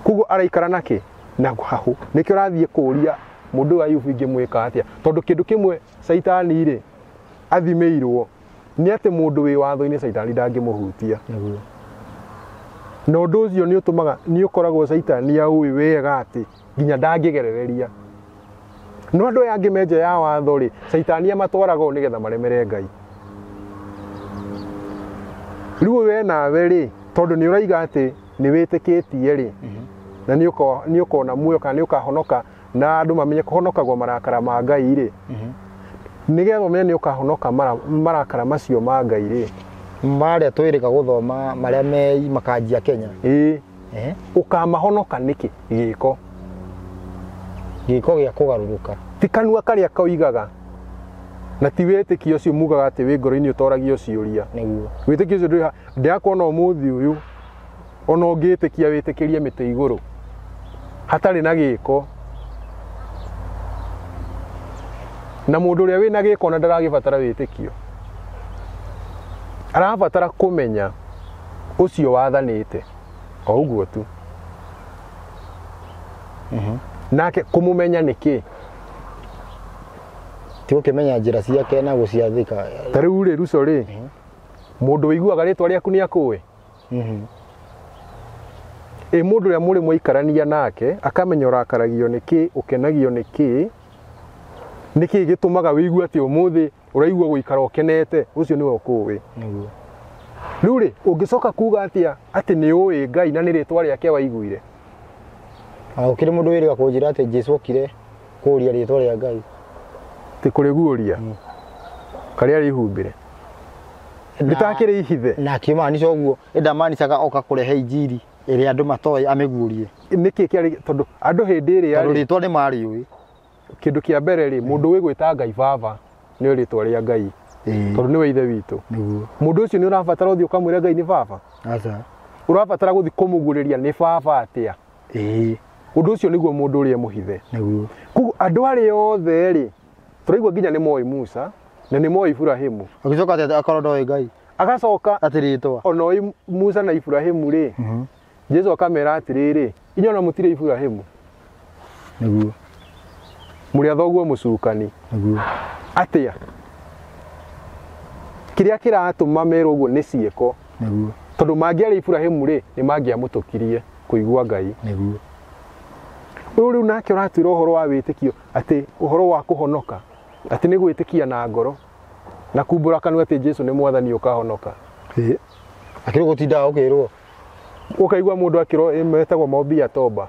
Koguo araikara nake na hahũ. Nĩkĩo ũrathiĩ kũũria mũndũ wa Ayubu ingĩmwĩka atĩa. Tondũ kĩndũ kĩmwe caitani rĩ athimĩirwo nĩ atĩ mũndũ wĩ watho-inĩ caitani ndangĩmũhutia. Na ũndũ ũcio nĩ ũtũmaga nĩ ũkoragwo caitani aũĩ wega atĩ nginya ndangĩgerereria. No andũ aya angĩ me nja ya watho rĩ, caitani amatwaraga ũũ nĩgetha maremere Ngai. Rĩu we nawe rĩ, tondũ nĩ ũraiga atĩ nĩ wĩtĩkĩtie rĩ, na nĩ ũkona muoyo kana nĩ ũkahonoka na andũ mamenye kũhonokagwo marakara ma Ngai rĩ, nĩgetha ũmenye nĩ ũkahonoka marakara macio ma Ngai rĩ, marĩa twĩrĩga gũthoma marĩa me makanjia Kenya. Ĩĩ. Ũkamahonoka nĩkĩ? Gĩko. Gĩko gĩa kũgarũrũka. Ti kanua karĩa koigaga. Na ti wĩtĩkio ũcio mugaga atĩ wĩ ngoro-inĩ ũtoragio ciũria. Nĩguo. Wĩtĩkio ũcio ndũrĩ ndĩrakuona ũmũthĩ ũyũ ona ũngĩtĩkia wĩtĩkĩrie mĩtĩ igũrũ hatarĩ na gĩko. Na mũndũ ũrĩa wĩna gĩko ona ndaragĩbatara wĩtĩkio. Arabatara kũmenya ũcio wathanĩte o ũguo tu. Nake kũmũmenya nĩkĩ? Ti gũkĩmenya njĩra ciake na gũciathĩka. Ta rĩu rĩ Ruco rĩ, mũndũ ũiguaga rĩtwa rĩaku nĩ akũĩ? Ĩ mũndũ ũrĩa mũrĩ mwaikarania nake akamenya ũrakaragio nĩkĩ, ũkenagio nĩkĩ, nĩkĩ gĩtũmaga wĩigue atĩ ũmũthĩ ũraigua gũikara ũkenete, ũcio nĩwe ũkũĩ. Nĩguo. Rĩu rĩ, ũngĩcoka kuga atĩa atĩ nĩ ũĩ Ngai na nĩ rĩtwa rĩake waiguire? Gũkĩrĩ mũndũ wĩrĩga kũnjĩra atĩ Jesũ okire kũũria rĩtwa rĩa Ngai. Ti kũrĩguũria. Karĩa rĩhumbĩre. Rĩtakĩrĩ ihithe. Na akĩmaanisha ũguo, ĩndamaanishaga oka kũrehe injiri ĩrĩa andũ matoĩ amĩguũrie. Nĩkĩ kĩarĩ tondũ andũ hĩndĩ ĩrĩa tondũ rĩtwa nĩ marĩũĩ. Kĩndũ kĩa mbere rĩ, mũndũ wĩ gwĩta Ngai baba nĩ rĩtwa rĩa Ngai. Tondũ nĩwe ithe witũ. Nĩguo. Mũndũ ũcio nĩ ũrabatara ũthiĩ ũkamwĩra Ngai nĩ baba? Aca. Ũrabatara gũthiĩ kũmũguũrĩria nĩ baba atĩa? Ĩĩ. Ũndũ ũcio nĩguo mũndũ ũrĩa mũhithe. Nĩguo. Koguo andũ arĩa othe rĩ, tũraigua nginya nĩ moĩ Musa na nĩ moĩ Iburahĩmu. Agĩcoka atĩ akorwo ndoĩ Ngai. Agacoka atĩ rĩtwa. Ona oĩ Musa na Iburahĩmu rĩ, Jesu akamera atĩrĩrĩ, inyuĩ ona mũtirĩ Iburahĩmu. Nĩguo. Mũrĩ a thoguo mũcukani. Nĩguo. Atĩa? Kĩrĩa kĩratũma merwo ũguo nĩ ciĩko. Nĩguo. Tondũ mangĩarĩ Iburahĩmu rĩ, nĩ mangĩamũtũkirie kũigua Ngai. Nĩguo. Ũyũ rĩu nake ũratwĩra ũhoro wa wĩtĩkio atĩ ũhoro wa kũhonoka atĩ nĩ gwĩtĩkia na ngoro na kumbũra kanua atĩ Jesu nĩ mwathani ũkahonoka. Akĩrĩ gũtindaga ũkĩrwo. Ũkaigua mũndũ akĩrwo metagwo maombi ya toba.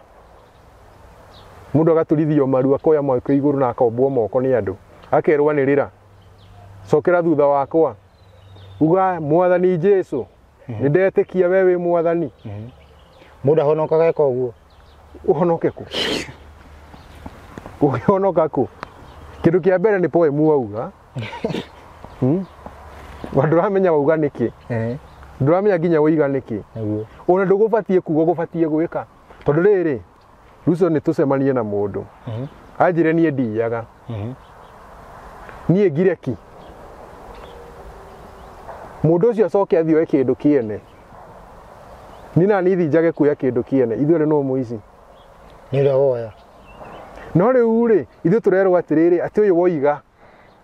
Mũndũ agaturithio maru akoya moko igũrũ na akombwo moko nĩ andũ. Akerwo anĩrĩra. Cokera thutha wakwa. Uga mwathani Jesu nĩ ndetĩkia we wĩ mwathani. Mũndũ ahonokaga eka ũguo. Ũhonoke kũ? Ũkĩhonoka kũ? Kĩndũ kĩa mbere nĩ poem wauga. Ndũramenya wauga nĩkĩ. Ndũramenya nginya woiga nĩkĩ. Nĩguo. Ona ndũgũbatiĩ kuga ũgũbatiĩ gwĩka. Tondũ rĩrĩ, Ruco nĩ tũcemanie na mũndũ. Anjĩre niĩ ndiyaga. Niĩ ngire ki. Mũndũ ũcio acoke athiĩ oe kĩndũ kĩene. Niĩ na niĩ thiĩ njage kuoya kĩndũ kĩene. Ithuĩ erĩ no mũici. Nĩ ũrĩa woya. No rĩu rĩ, ithuĩ tũrerwo atĩrĩrĩ, atĩ ũyũ woiga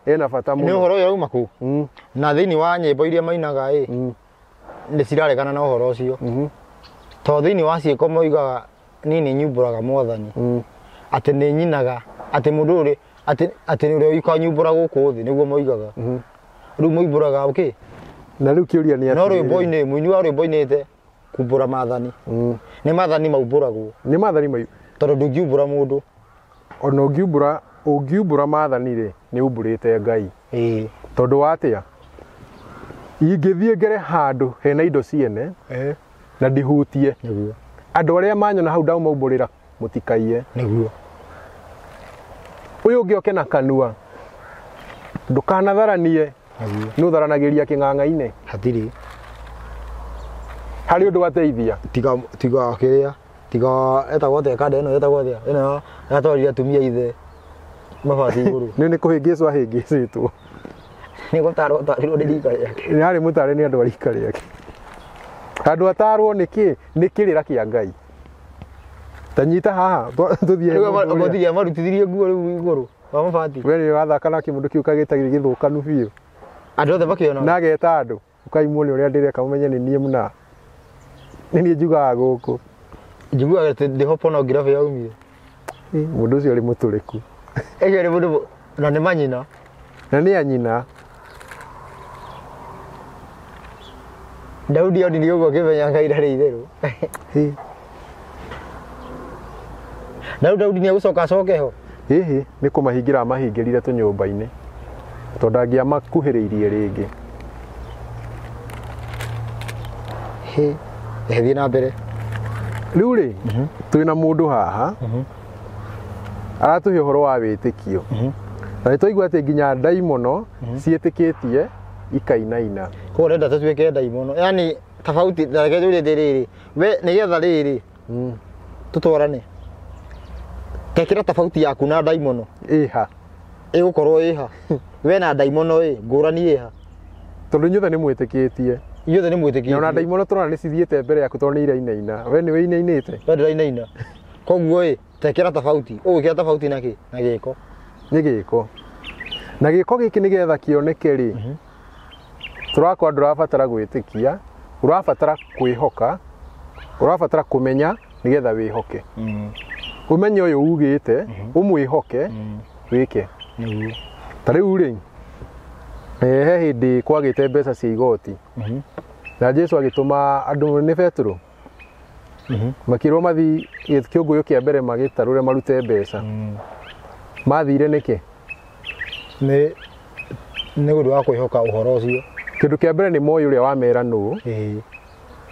ena bata mũno. Nĩ ũhoro ũyũ wauma kũ? Na thĩinĩ wa nyĩmbo iria mainaga ĩ, nĩ ciraregana na ũhoro ũcio. Tondũ thĩinĩ wa ciĩko moigaga niĩ nĩ nyumbũraga mwathani. Atĩ nĩ nyinaga, atĩ mũndũ ũrĩ, atĩ ũrĩa ũkanyumbũra gũkũ thĩ nĩguo moigaga. Rĩu moimbũraga ũkĩ? Na rĩu kĩũria nĩ No atĩrĩrĩ. rwĩmbo-inĩ, mũini wa rwĩmbo ainĩte kumbũra maathani. Nĩ maathani maumbũragwo. Nĩ maathani mau. Tondũ ndũngiumbũra mũndũ. Ona ũngiumbũra Ũngiumbũra maathani rĩ, nĩ umbũrĩte Ngai. Tondũ wa atĩa? Ingĩthiĩ ngere handũ hena indo ciene na ndihutie. Nĩguo. Andũ arĩa manyona hau ndamaumbũrĩra mũtikaiye. Nĩguo. Ũyũ ũngĩ oke na kanua. Ndũkanatharanie. Nĩguo. Nĩ ũtharanagĩria kĩng'ang'a-inĩ. Hatirĩ. Harĩ ũndũ wateithia. Tiga tiga kĩrĩa. Tiga etagwo atĩa kanda ĩno etagwo atĩa? Ĩno yatwarire atumia ithe mabati igũrũ. Nĩ kũhĩngĩcwo ahĩngĩcĩtwo. Nĩ gũtarwo tarirwo nĩ rika rĩake. Nĩ arĩ mũtare nĩ andũ a rika rĩake. Handũ atarwo nĩ kĩ? Nĩ kĩrĩra kĩa Ngai. Ta nyita haha tũthiĩ. Rĩu agothirie marutithirie nguo rĩu igũrũ wa mabati. We nĩ wathaka na kĩmũndũ kĩu kagĩtagĩrĩ gĩthũkanu biũ. Andũ othe makĩona. Na ageta andũ. Ũkaimwo nĩ ũrĩa ndĩreka mũmenye nĩ niĩ mũna. Nĩ niĩ njugaga gũkũ. Njiguaga atĩ ndĩho pornography yaumire. Mũndũ ũcio arĩ mũtũrĩku. Ũcio nĩ mũndũ na nĩ manyina. Na nĩ anyina. Daudi onire ũguo akĩmenya Ngai ndarĩ itherũ. Na rĩu Daudi nĩegũcoka acoke ho. Hihi nĩ kũmahingĩra amahingĩrire tũnyũmba-inĩ. Tondũ angĩamakuhĩrĩirie rĩngĩ. Hĩ, thiĩ na mbere. Rĩu rĩ, twĩna mũndũ haha aratũhe ũhoro wa wĩtĩkio. Na nĩtwaigua atĩ nginya ndaimono ciĩtĩkĩtie ikainaina. Koguo ũrenda tũtuĩke ndaimono. Yaani tofauti na reke njũrie atĩrĩrĩ, we nĩgetha rĩrĩ tũtwarane. Tekĩra tofauti yaku na ndaimono. Ĩha. Ĩgũkorwo ĩha. We na ndaimono ĩ, ngũrani ĩha. Tondũ inyuothe nĩ mwĩtĩkĩtie. Inyuothe nĩ mwĩtĩkĩtie. Na ona ndaimono tũrona nĩ cithiĩte mbere yaku tondũ nĩ irainaina. We nĩ wĩinainĩte. We ndũrainaina. Koguo ĩ, tekĩra tofauti. Ũgwĩkĩra tofauti na kĩ? Na gĩko. Nĩ gĩko. Na gĩko gĩkĩ nĩgetha kĩoneke rĩ, tũrakora ndũrabatara gwĩtĩkia, ũrabatara kwĩhoka, ũrabatara kũmenya nĩgetha wĩhoke. Ũmenye ũyũ ugĩte, ũmwĩhoke, wĩke. Nĩguo. Ta rĩu rĩ, he hĩndĩ kwagĩte mbeca cia igoti. Na Jesu agĩtũma andũ nĩ Petero. Makĩrwo mathiĩ kĩũngũyũ kĩa mbere magĩtarũre marute mbeca. Mathire nĩkĩ? Nĩ ũndũ wa kwĩhoka ũhoro ũcio. Kĩndũ kĩa mbere nĩ moĩ ũrĩa wamera nũ.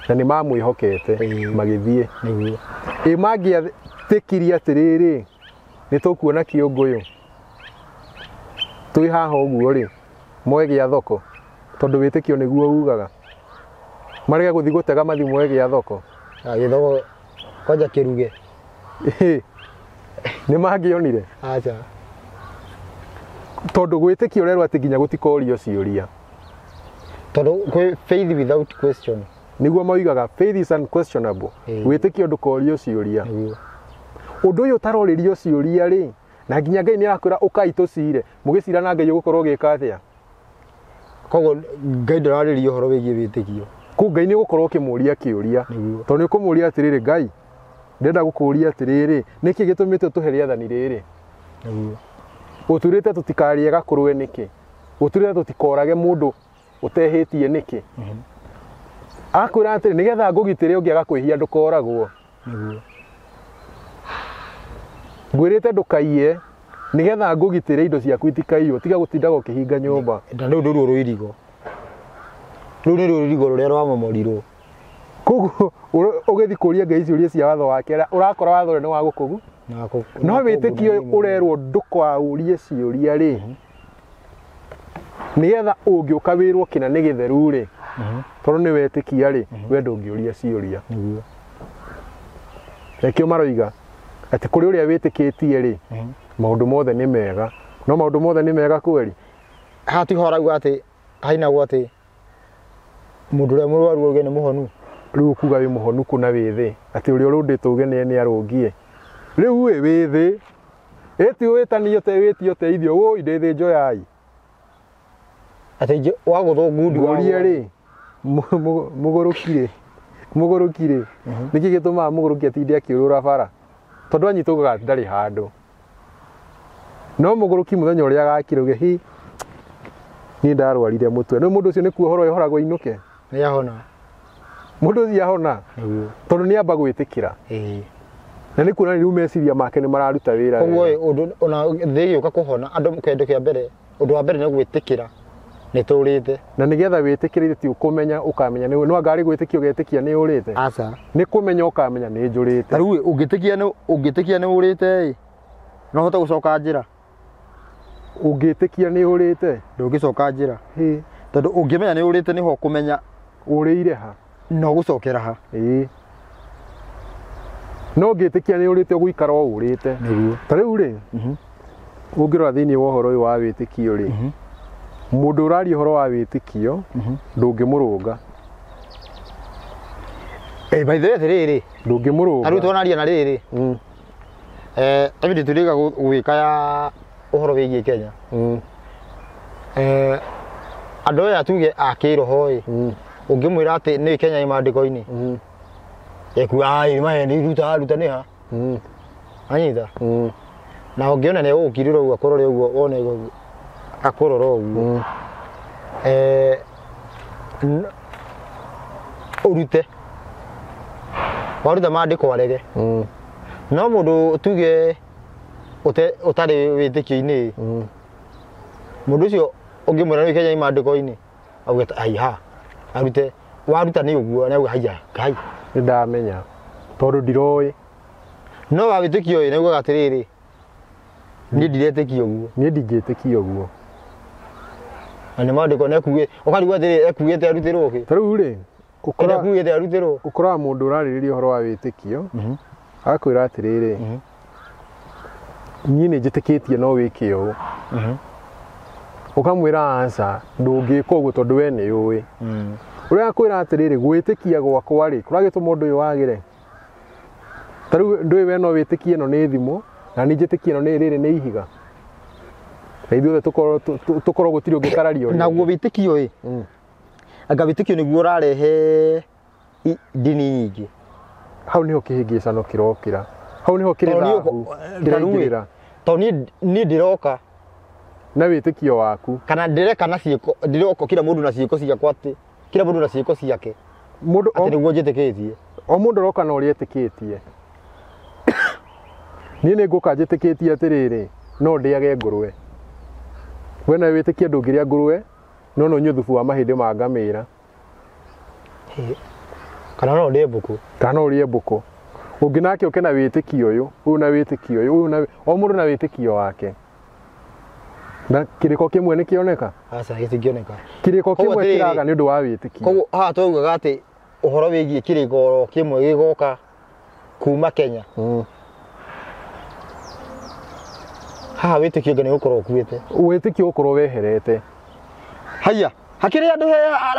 Na nĩ mamwĩhokete magĩthiĩ. Nĩguo. Ĩ mangĩatĩkirie atĩrĩrĩ, nĩ tũkuona kĩũngũyũ. Twĩ haha ũguo rĩ, moe gĩa thoko. Tondũ wĩtĩkio nĩguo ugaga. Marege gũthiĩ gũtega mathiĩ moe gĩa thoko. Gĩthoko kwanja kĩruge. Nĩ mangĩonire? Acha. Tondũ gwĩtĩkio ũrerwo atĩ nginya gũtikorio ciũria. Tondũ kwĩ faith without question. Nĩguo moigaga faith is unquestionable. Wĩtĩkio ndũkorio ciũria. Ũndũ ũyũ ũtarorĩrio ciũria rĩ, na nginya Ngai nĩ arakwĩra ũkai tũcire, mũgĩcira na Ngai ũgũkorwo ũgĩka atĩa? Koguo Ngai ndararĩria ũhoro wĩgiĩ wĩtĩkio. Kũu Ngai nĩ ũgũkorwo ũkĩmũria kĩũria. Tondũ nĩ ũkũmũria atĩrĩrĩ, Ngai, ndĩrenda gũkũria atĩrĩrĩ, nĩkĩ gĩtũmĩte ũtũhe rĩathani rĩrĩ? Ũtwĩrĩte tũtikarĩe gakũrũwe nĩkĩ? Ũtwĩrĩte tũtikorage mũndũ ũtehĩtie nĩkĩ? Akwĩra atĩrĩ, nĩgetha ngũgitĩre ũngĩaga kwĩhia ndũkoragwo. Ngwĩrĩte ndũkaiye, nĩgetha ngũgitĩre indo ciaku itikaiywo, tiga gũtindaga ũkĩhinga nyũmba. Na rĩu nĩruo rũirigo. Rĩu nĩruo rũirigo rũrĩa rwamomorirwo. Koguo ũgĩthiĩ kũria Ngai ciũria cia watho wake, ũrakora watho ũrĩa nĩ wa gũkũgu. No wĩtĩkio ũrerwo ndũkaũrie ciũria rĩ, nĩgetha ũngĩũka wĩrwo kĩna nĩ gĩtheru rĩ, tondũ nĩ wetĩkia rĩ, we ndũngĩũria ciũria. Nĩkĩo maroiga atĩ kũrĩ ũrĩa wĩtĩkĩtie rĩ, maũndũ mothe nĩ mega. No maũndũ mothe nĩ mega kweri? Haha tiho harauga atĩ, hainagwo atĩ mũndũ ũrĩa mũrwaru auge nĩ mũhonu. Rĩu ũkuga wĩ mũhonu kũna wĩ thĩ, atĩ ũrĩa ũrũndĩtwo uge nĩ arũngie. Rĩu ĩ wĩ thĩ, ĩti wĩtanio te wĩtio teithio, wũi ndĩ thĩ njoyai. Atĩ wagũthwo ngundi Ngũrie rĩ, mũgũrũki rĩ, mũgũrũki rĩ, nĩkĩ gĩtũmaga mũgũrũki atinde akĩũrũra bara? Tondũ anyitwo ugaga ndarĩ handũ. No mũgũrũki mũthenya ũrĩa agakira uge, hi, niĩ ndarwarire mũtwe. Rĩu mũndũ ũcio nĩ kuohorwo ehoragwo ainũke. Nĩ ahona. Mũndũ ũcio ahona. Tondũ nĩ amba gwĩtĩkĩra. Na nĩ kuonania rĩu meciria make nĩ mararuta wĩra. Koguo ũndũ ona thĩ ĩgĩũka kũhona andũ kĩndũ kĩa mbere ũndũ wa mbere nĩ gwĩtĩkĩra nĩ tũrĩte. Na nĩgetha wĩtĩkĩre ti ũkũmenya ũkamenya nĩ no anga arĩ gwĩtĩkia ũgetĩkia nĩ ũrĩte. Aca. Nĩ kũmenya ũkamenya nĩ njũrĩte. Ta rĩu ũngĩtĩkia nĩ ũrĩte ĩ no ũhote gũcoka njĩra. Ũngĩtĩkia nĩ ũrĩte ndũngĩcoka njĩra. Tondũ ũngĩmenya nĩ ũrĩte nĩho ũkũmenya ũrĩire ha no gũcokera ha. Ĩĩ. No ũngĩtĩkia nĩ ũrĩte ũgũikara o ũrĩte. Nĩguo. Ta rĩu rĩ ũngĩrora thĩinĩ wa ũhoro ũyũ wa wĩtĩkio rĩ mũndũ ũraria ũhoro wa wĩtĩkio ndũngĩmũrũnga. By the way atĩrĩrĩ ndũngĩmũrũnga. Ta rĩu twanaria na rĩrĩ ebindi tũrĩga gwĩka ya ũhoro wĩgiĩ Kenya. Andũ aya tuge a kĩroho ĩ ũngĩmwĩra atĩ nĩ Kenya ĩ maandĩko-inĩ ekuga ai maheni ruta ruta nĩ ha anyita na ũngĩona nĩ ũgũkirĩra ũguo akũrore ũguo wone ũguo akũrora ũguo ũrute waruta maandĩko arege. No mũndũ tuge ũtarĩ wĩtĩkio-inĩ mũndũ ũcio ũngĩmwĩra nĩ Kenya ĩ maandĩko-inĩ auge ai ha arute waruta nĩ ũguo na auge haiya ngai nĩ ndamenya tondũ ndiroĩ. No wa wĩtĩkio ĩ nĩaugaga atĩrĩrĩ niĩ ndiretĩkia ũguo. Niĩ ndingĩtĩkia ũguo. Na nĩ maandĩko nĩekuge ũkarigwo atĩrĩrĩ ekuugĩte arutĩrwo kĩ? Ta rĩu rĩ ekuugĩte arutĩrwo. Ũkoraga mũndũ ũrarĩrĩria ũhoro wa wĩtĩkio agakwĩra atĩrĩrĩ niĩ nĩ njĩtĩkĩtie no wĩke ũũ. Ũkamwĩra aca ndũngĩka ũguo tondũ we nĩ ũĩ. Ũrĩa akwĩra atĩrĩrĩ gwĩtĩkia gwakwa rĩ kũragĩtũma ũndũ ũyũ wagĩre. Ta rĩu ndũĩ we no wĩtĩkie ĩno nĩ thimũ na niĩ njĩtĩkie ĩno nĩ rĩrĩ nĩ ihiga. Na ithuothe tũkorwo gũtirĩ ũngĩkararia ũrĩa. Naguo wĩtĩkio ĩ anga wĩtĩkio nĩguo ũrarehe ndini nyingĩ. Hau nĩho kĩhĩngĩcano kĩrokĩra. Hau nĩho kĩrĩ thahu kĩraingĩrĩra. Tondũ niĩ ndĩroka na wĩtĩkio waku kana ndĩreka na ciĩko ndĩroka kila mũndũ na ciĩko ciakwa atĩ kila mũndũ na ciĩko ciake mũndũ atĩ nĩguo njĩtĩkĩtie. O mũndũ aroka na ũrĩa etĩkĩtie. Niĩ nĩ ngũka njĩtĩkĩtie atĩrĩrĩ no ndĩage ngũrwe. We nawe wĩtĩkie ndũngĩrĩa ngũrwe no no ũnyue thubu wa mahĩndĩ ma ngamĩra. Kana no ũrĩe mbũkũ. Kana no ũrĩe mbũkũ. Ũngĩ nake ũke na wĩtĩkio ũyũ, ũyũ na wĩtĩkio ũyũ, ũyũ na o mũndũ na wĩtĩkio wake. Na kĩrĩko kĩmwe nĩ kĩoneka? Aca gĩtingĩoneka. Kĩrĩko kĩmwe kĩraga nĩ ũndũ wa wĩtĩkio. Koguo haha twaugaga atĩ ũhoro wĩgiĩ kĩrĩko oro kĩmwe gĩgoka kuma Kenya. Haha wĩtĩkio nĩ ũgũkorwo ũkuĩte. Wĩtĩkio ũgũkorwo weherete. Haiya, hakĩrĩ andũ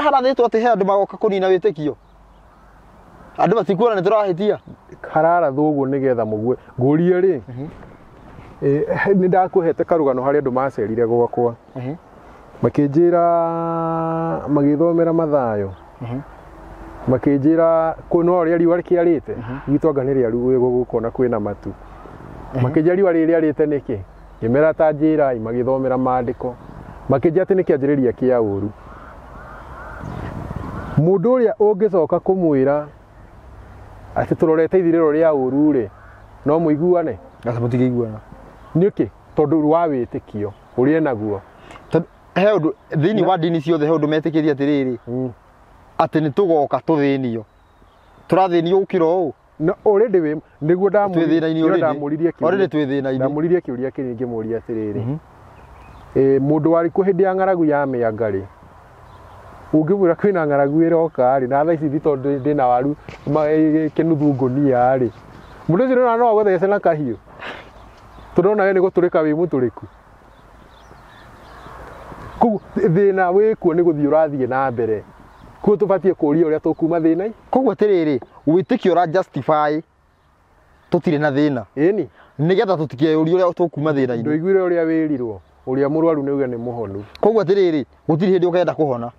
harathĩtwo atĩ he andũ magoka kũnina wĩtĩkio. Andũ matikuona nĩ tũrahĩtia. Hararathwo ũguo nĩgetha mũgue. Ngũrie rĩ, nĩ ndakũhete karũgano harĩa andũ macerire gwakwa. Makĩnjĩra magĩthomera Mathayo. Makĩnjĩra no ũrĩa riũa rĩkĩarĩte gwitũ anga nĩ rĩaru gũkona kwĩna matu. Makĩnjĩra riũa rĩrĩ rĩarĩte nĩkĩ? Ngĩmera ta njĩrai magĩthomera maandĩko. Makĩnjĩra atĩ nĩ kĩanjĩrĩria kĩa ũru. Mũndũ ũrĩa ũngĩcoka kũmwĩra atĩ tũrorete ithirĩro rĩa ũru rĩ no mũiguane? Aca mũtingĩiguana. Nĩkĩ? Tondũ wa wĩtĩkio ũrĩa enaguo. He ũndũ thĩinĩ wa ndini ciothe he ũndũ metĩkĩtie atĩrĩrĩ atĩ nĩ tũgoka tũthĩnio. Tũrathĩnio gũkĩra ũũ. Na already wĩ nĩguo ndamũririe kĩũria. Already twĩ thĩna-inĩ. Ndamũririe kĩũria kĩrĩa ngĩmũria atĩrĩrĩ. Mũndũ warĩ kuo hĩndĩ ya ng'aragu ya mĩanga rĩ ũngĩmwĩra kwĩna ng'aragu ĩroka rĩ na thaa ici tondũ ndĩna waru kĩnuthu ngũnia rĩ mũndũ ũcio no agũthece na kahiũ tondũ ona we nĩ gũtũrĩka wĩ mũtũrĩku. Koguo thĩna wĩkuo nĩ gũthiĩ ũrathiĩ na mbere. Koguo tũbatiĩ kũũria ũrĩa tũkuma thĩna-inĩ. Koguo atĩrĩrĩ wĩtĩkio ũra justify tũtirĩ na thĩna. Ĩni. Nĩgetha tũtikeyũrie ũrĩa tũkuma thĩna-inĩ. Ndũiguire ũrĩa wĩrirwo ũrĩa mũrwaru nĩ uge nĩ mũhonu. Koguo atĩrĩrĩ gũtirĩ hĩndĩ ũkenda kũhona.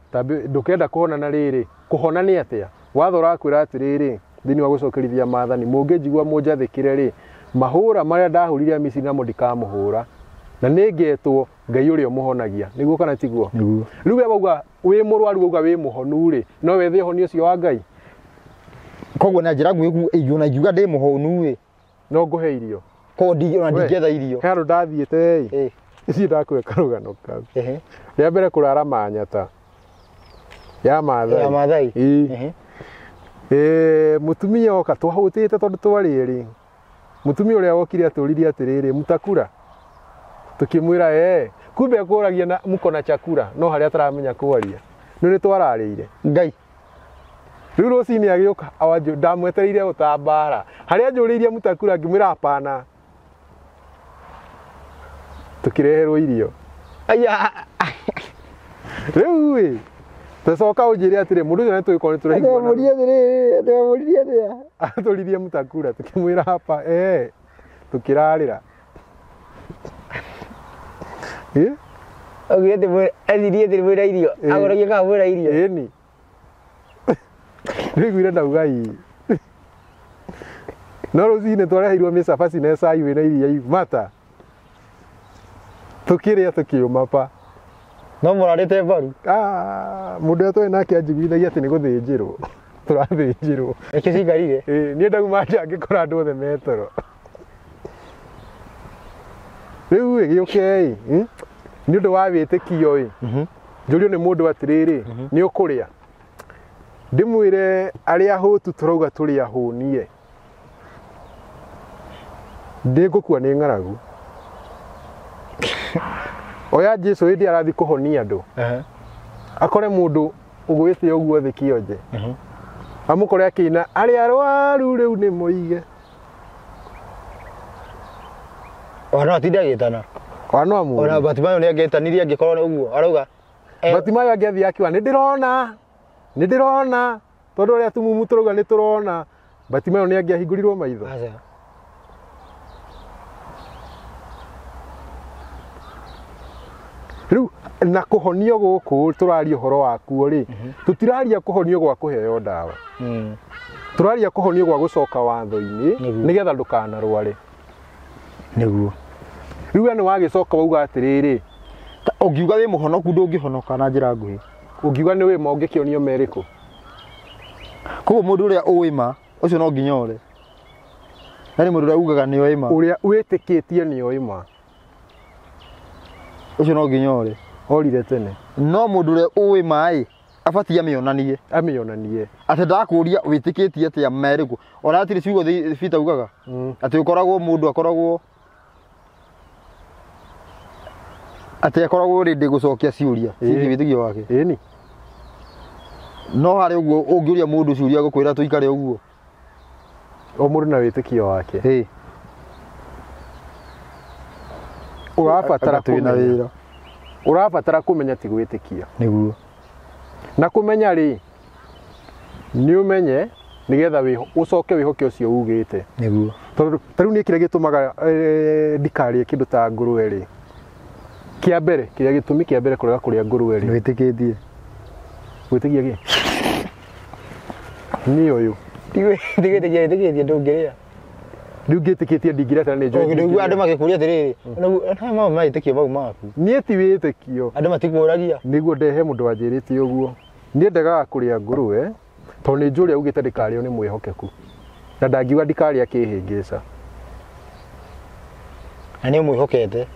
Ndũkenda kũhona na rĩrĩ kũhona nĩ atĩa? Watho ũrakwĩra atĩrĩrĩ thĩinĩ wa gũcokerithia maathani mũngĩnjigua mũnjathĩkĩre rĩ mahũra marĩa ndahũrire Misiri namo ndikamũhũra na nĩ ngetwo Ngai ũrĩa ũmũhonagia. Nĩguo kana tiguo? Nĩguo. Rĩu we wauga wĩ mũrwaru wauga wĩ mũhonu rĩ no wethe ũhonio ũcio wa Ngai. Koguo na njĩra nguhĩ ona ingiuga ndĩ mũhonu ĩ No ngũhe irio. Ko ona ndingĩetha irio. He handũ ndathiĩte ĩ. Ici ndakũhe karũgano kau. Rĩa mbere kũrara Manyata. Ya Maathai. Ya Maathai. Ĩ. Mũtumia oka twahũtĩte tondũ twarĩ erĩ. Mũtumia ũrĩa wokire atũririe atĩrĩrĩ, mũtakura? Tukĩmwĩra kumbe akũragia na mko na chakula no harĩa ataramenya kwaria. Nĩ twararĩire. Ngai. Rĩu rũcinĩ agĩũka awanjũ ndamwetereire gũtambara. Harĩa anjũrĩirie mũtakura ngĩmwĩra hapana. Tukĩreherwo irio. Aya. Rĩu ĩ tũcoka ũnjĩre atĩrĩ mũndũ ũcio nĩtũgĩkorwo nĩtũraiguana. Atĩmũririe atĩa? Atũririe mũtakura tukĩmwĩra hapa tukĩrarĩra. Augire atĩ ethirie atĩ mwĩra irio. Agũragia kana mwĩra irio. Ĩni. Nĩiguire ndauga ii. No rũcinĩ twareheirwo mĩcabaci na cai wĩna iria mata. Tukĩrĩa tũkĩũma pa. No mũrarĩte mbaru. Mũndũ ũrĩa twarĩ nake anjiguithagia atĩ nĩ gũthĩnjĩrwo. Tũrathĩnjĩrwo. Nĩkĩo ciikarire? Niĩ ndauma nja ngĩkora andũ othe me toro. Rĩu ĩ gĩũke ĩ nĩ ũndũ wa wĩtĩkio ĩ njũrio nĩ mũndũ atĩrĩrĩ nĩ ũkũrĩa. Ndĩmwĩre arĩa ahũtu tũrauga tũrĩ ahũnie. Ndĩngũkua nĩ ng'aragu. Oya Jesu hĩndĩ arathiĩ kũhonia andũ. Akore mũndũ ũgwĩte ũguo thĩ kĩonje. Amũkore akĩina arĩa arwaru rĩu nĩ moige. Ona no atinde agĩtana. Ona no amũrie. Ona Batimayo nĩ angĩetanirie angĩkorwo nĩ ũguo arauga. Batimayo angĩathiĩ akiuga nĩ ndĩrona. Nĩ ndĩrona tondũ arĩa atumumu tũrauga nĩ tũrona. Batimayo nĩ angĩahingũrirwo maitho. Aca. Rĩu na kũhonio gũkũ tũraria ũhoro wakuo rĩ, tũtiraria kũhonio gwa kũheo ndawa. Tũraria kũhonio gwa gũcoka watho-inĩ nĩgetha ndũkanarware. Nĩguo. Rĩu we nĩ wagĩcoka wauga atĩrĩrĩ, ũngiuga wĩ mũhonoku ndũngĩhonoka na njĩra nguhĩ. Ũngiuga nĩ wĩ ma ũngĩkĩonio merĩkũ? Koguo mũndũ ũrĩa ũĩ ma ũcio no nginya ore. Yaani mũndũ ũrĩa ugaga nĩ oĩ ma. Ũrĩa wĩtĩkĩtie nĩ oĩ ma. Ũcio no nginya ore. Orire tene. No mũndũ ũrĩa ũĩ ma ĩ abatie amĩonanie. Amĩonanie. Atĩ ndakũria wĩtĩkĩtie atĩa merĩkũ. Ona hatirĩ ciugo Peter ugaga. Atĩ ũkoragwo mũndũ akoragwo atĩ akoragwo ready gũcokia ciũria ciĩgiĩ wĩtĩkio wake. Ĩni. No harĩ ũguo ũngĩũria mũndũ ciũria gũkwĩra tũikare ũguo. O mũndũ na wĩtĩkio wake. Ũrabatara kũmenya. Ũrabatara kũmenya ti gwĩtĩkia. Nĩguo. Na kũmenya rĩ nĩ ũmenye nĩgetha ũcoke wĩhoke ũcio ugĩte. Nĩguo. Tondũ ta rĩu niĩ kĩrĩa gĩtũmaga ndikarĩe kĩndũ ta ngũrwe rĩ. Kĩa mbere, kĩrĩa gĩtũmi kĩa mbere kũrega kũrĩa ngũrwe rĩ. Nĩwĩtĩkĩtie. Gwĩtĩkia kĩ? Niĩ ũyũ. Ndigwĩtĩkia wĩtĩkĩtie ndũngĩrĩa. Rĩu ngĩtĩkĩtie ndingĩrĩa tena nĩ njũĩ. Rĩu andũ magĩkũria atĩrĩrĩ, no mau mawĩtĩkio mau maku. Niĩ ti wĩtĩkio. Andũ matikũragia. Nĩguo ndehe mũndũ wanjĩrĩte ũguo. Niĩ ndegaga kũrĩa ngũrwe tondũ nĩ njũĩ ũrĩa ugĩte ndĩkarĩo nĩ mwĩhokeku. Na ndangiuga ndikarĩa kĩhĩngĩca. Na nĩ ũmwĩhokete.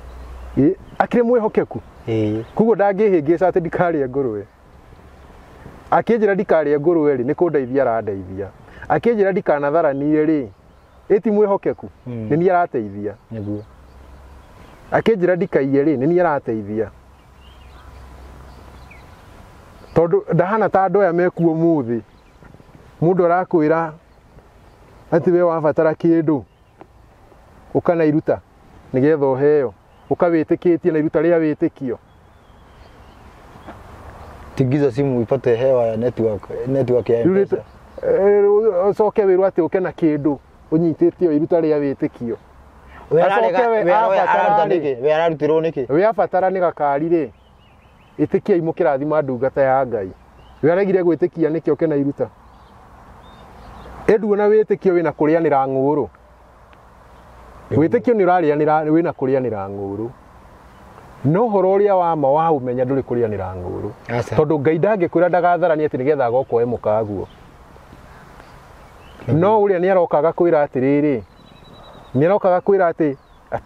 Akĩrĩ mwĩhokeku. Koguo ndangĩhĩngĩca atĩ ndikarĩe ngũrwe. Akĩnjĩra ndikarĩe ngũrwe rĩ nĩ kũndeithia arandeithia. Akĩnjĩra ndikanatharanie rĩ ĩti mwĩhokeku nĩ niĩ arateithia. Nĩguo. Akĩnjĩra ndikaiye rĩ nĩ niĩ arateithia. Tondũ ndahana ta andũ aya mekuo ũmũthĩ. Mũndũ arakwĩra atĩ we wabatara kĩndũ ũkana iruta nĩgetha ũheo ũkawĩtĩkĩtie na iruta rĩa wĩtĩkio. Tingiza simu ipate hewa ya network ya M-Pesa. Ũcoke wĩrwo atĩ ũke na kĩndũ ũnyitĩte iruta rĩa wĩtĩkio. We ararutirwo nĩkĩ? We abatara nĩ gakari rĩ ĩtĩkiai mũkĩrathima ndungata ya Ngai. We aregire gwĩtĩkia nĩkĩ ũke na iruta. Ĩnduona wĩtĩkio wĩna kũrĩanĩra ng'ũũrũ. Wĩtĩkio nĩ ũrarĩanĩra wĩna kũrĩanĩra ng'ũũrũ. No ũhoro ũrĩa wa ma wa ũmenya ndũrĩ kũrĩanĩra ng'ũũrũ. Tondũ Ngai ndangĩkwĩra ndagatharanie atĩ nĩgetha agoka oe mũkaguo. No ũrĩa nĩ aroka agakwĩra atĩrĩrĩ Nĩ arokaga kwĩra atĩ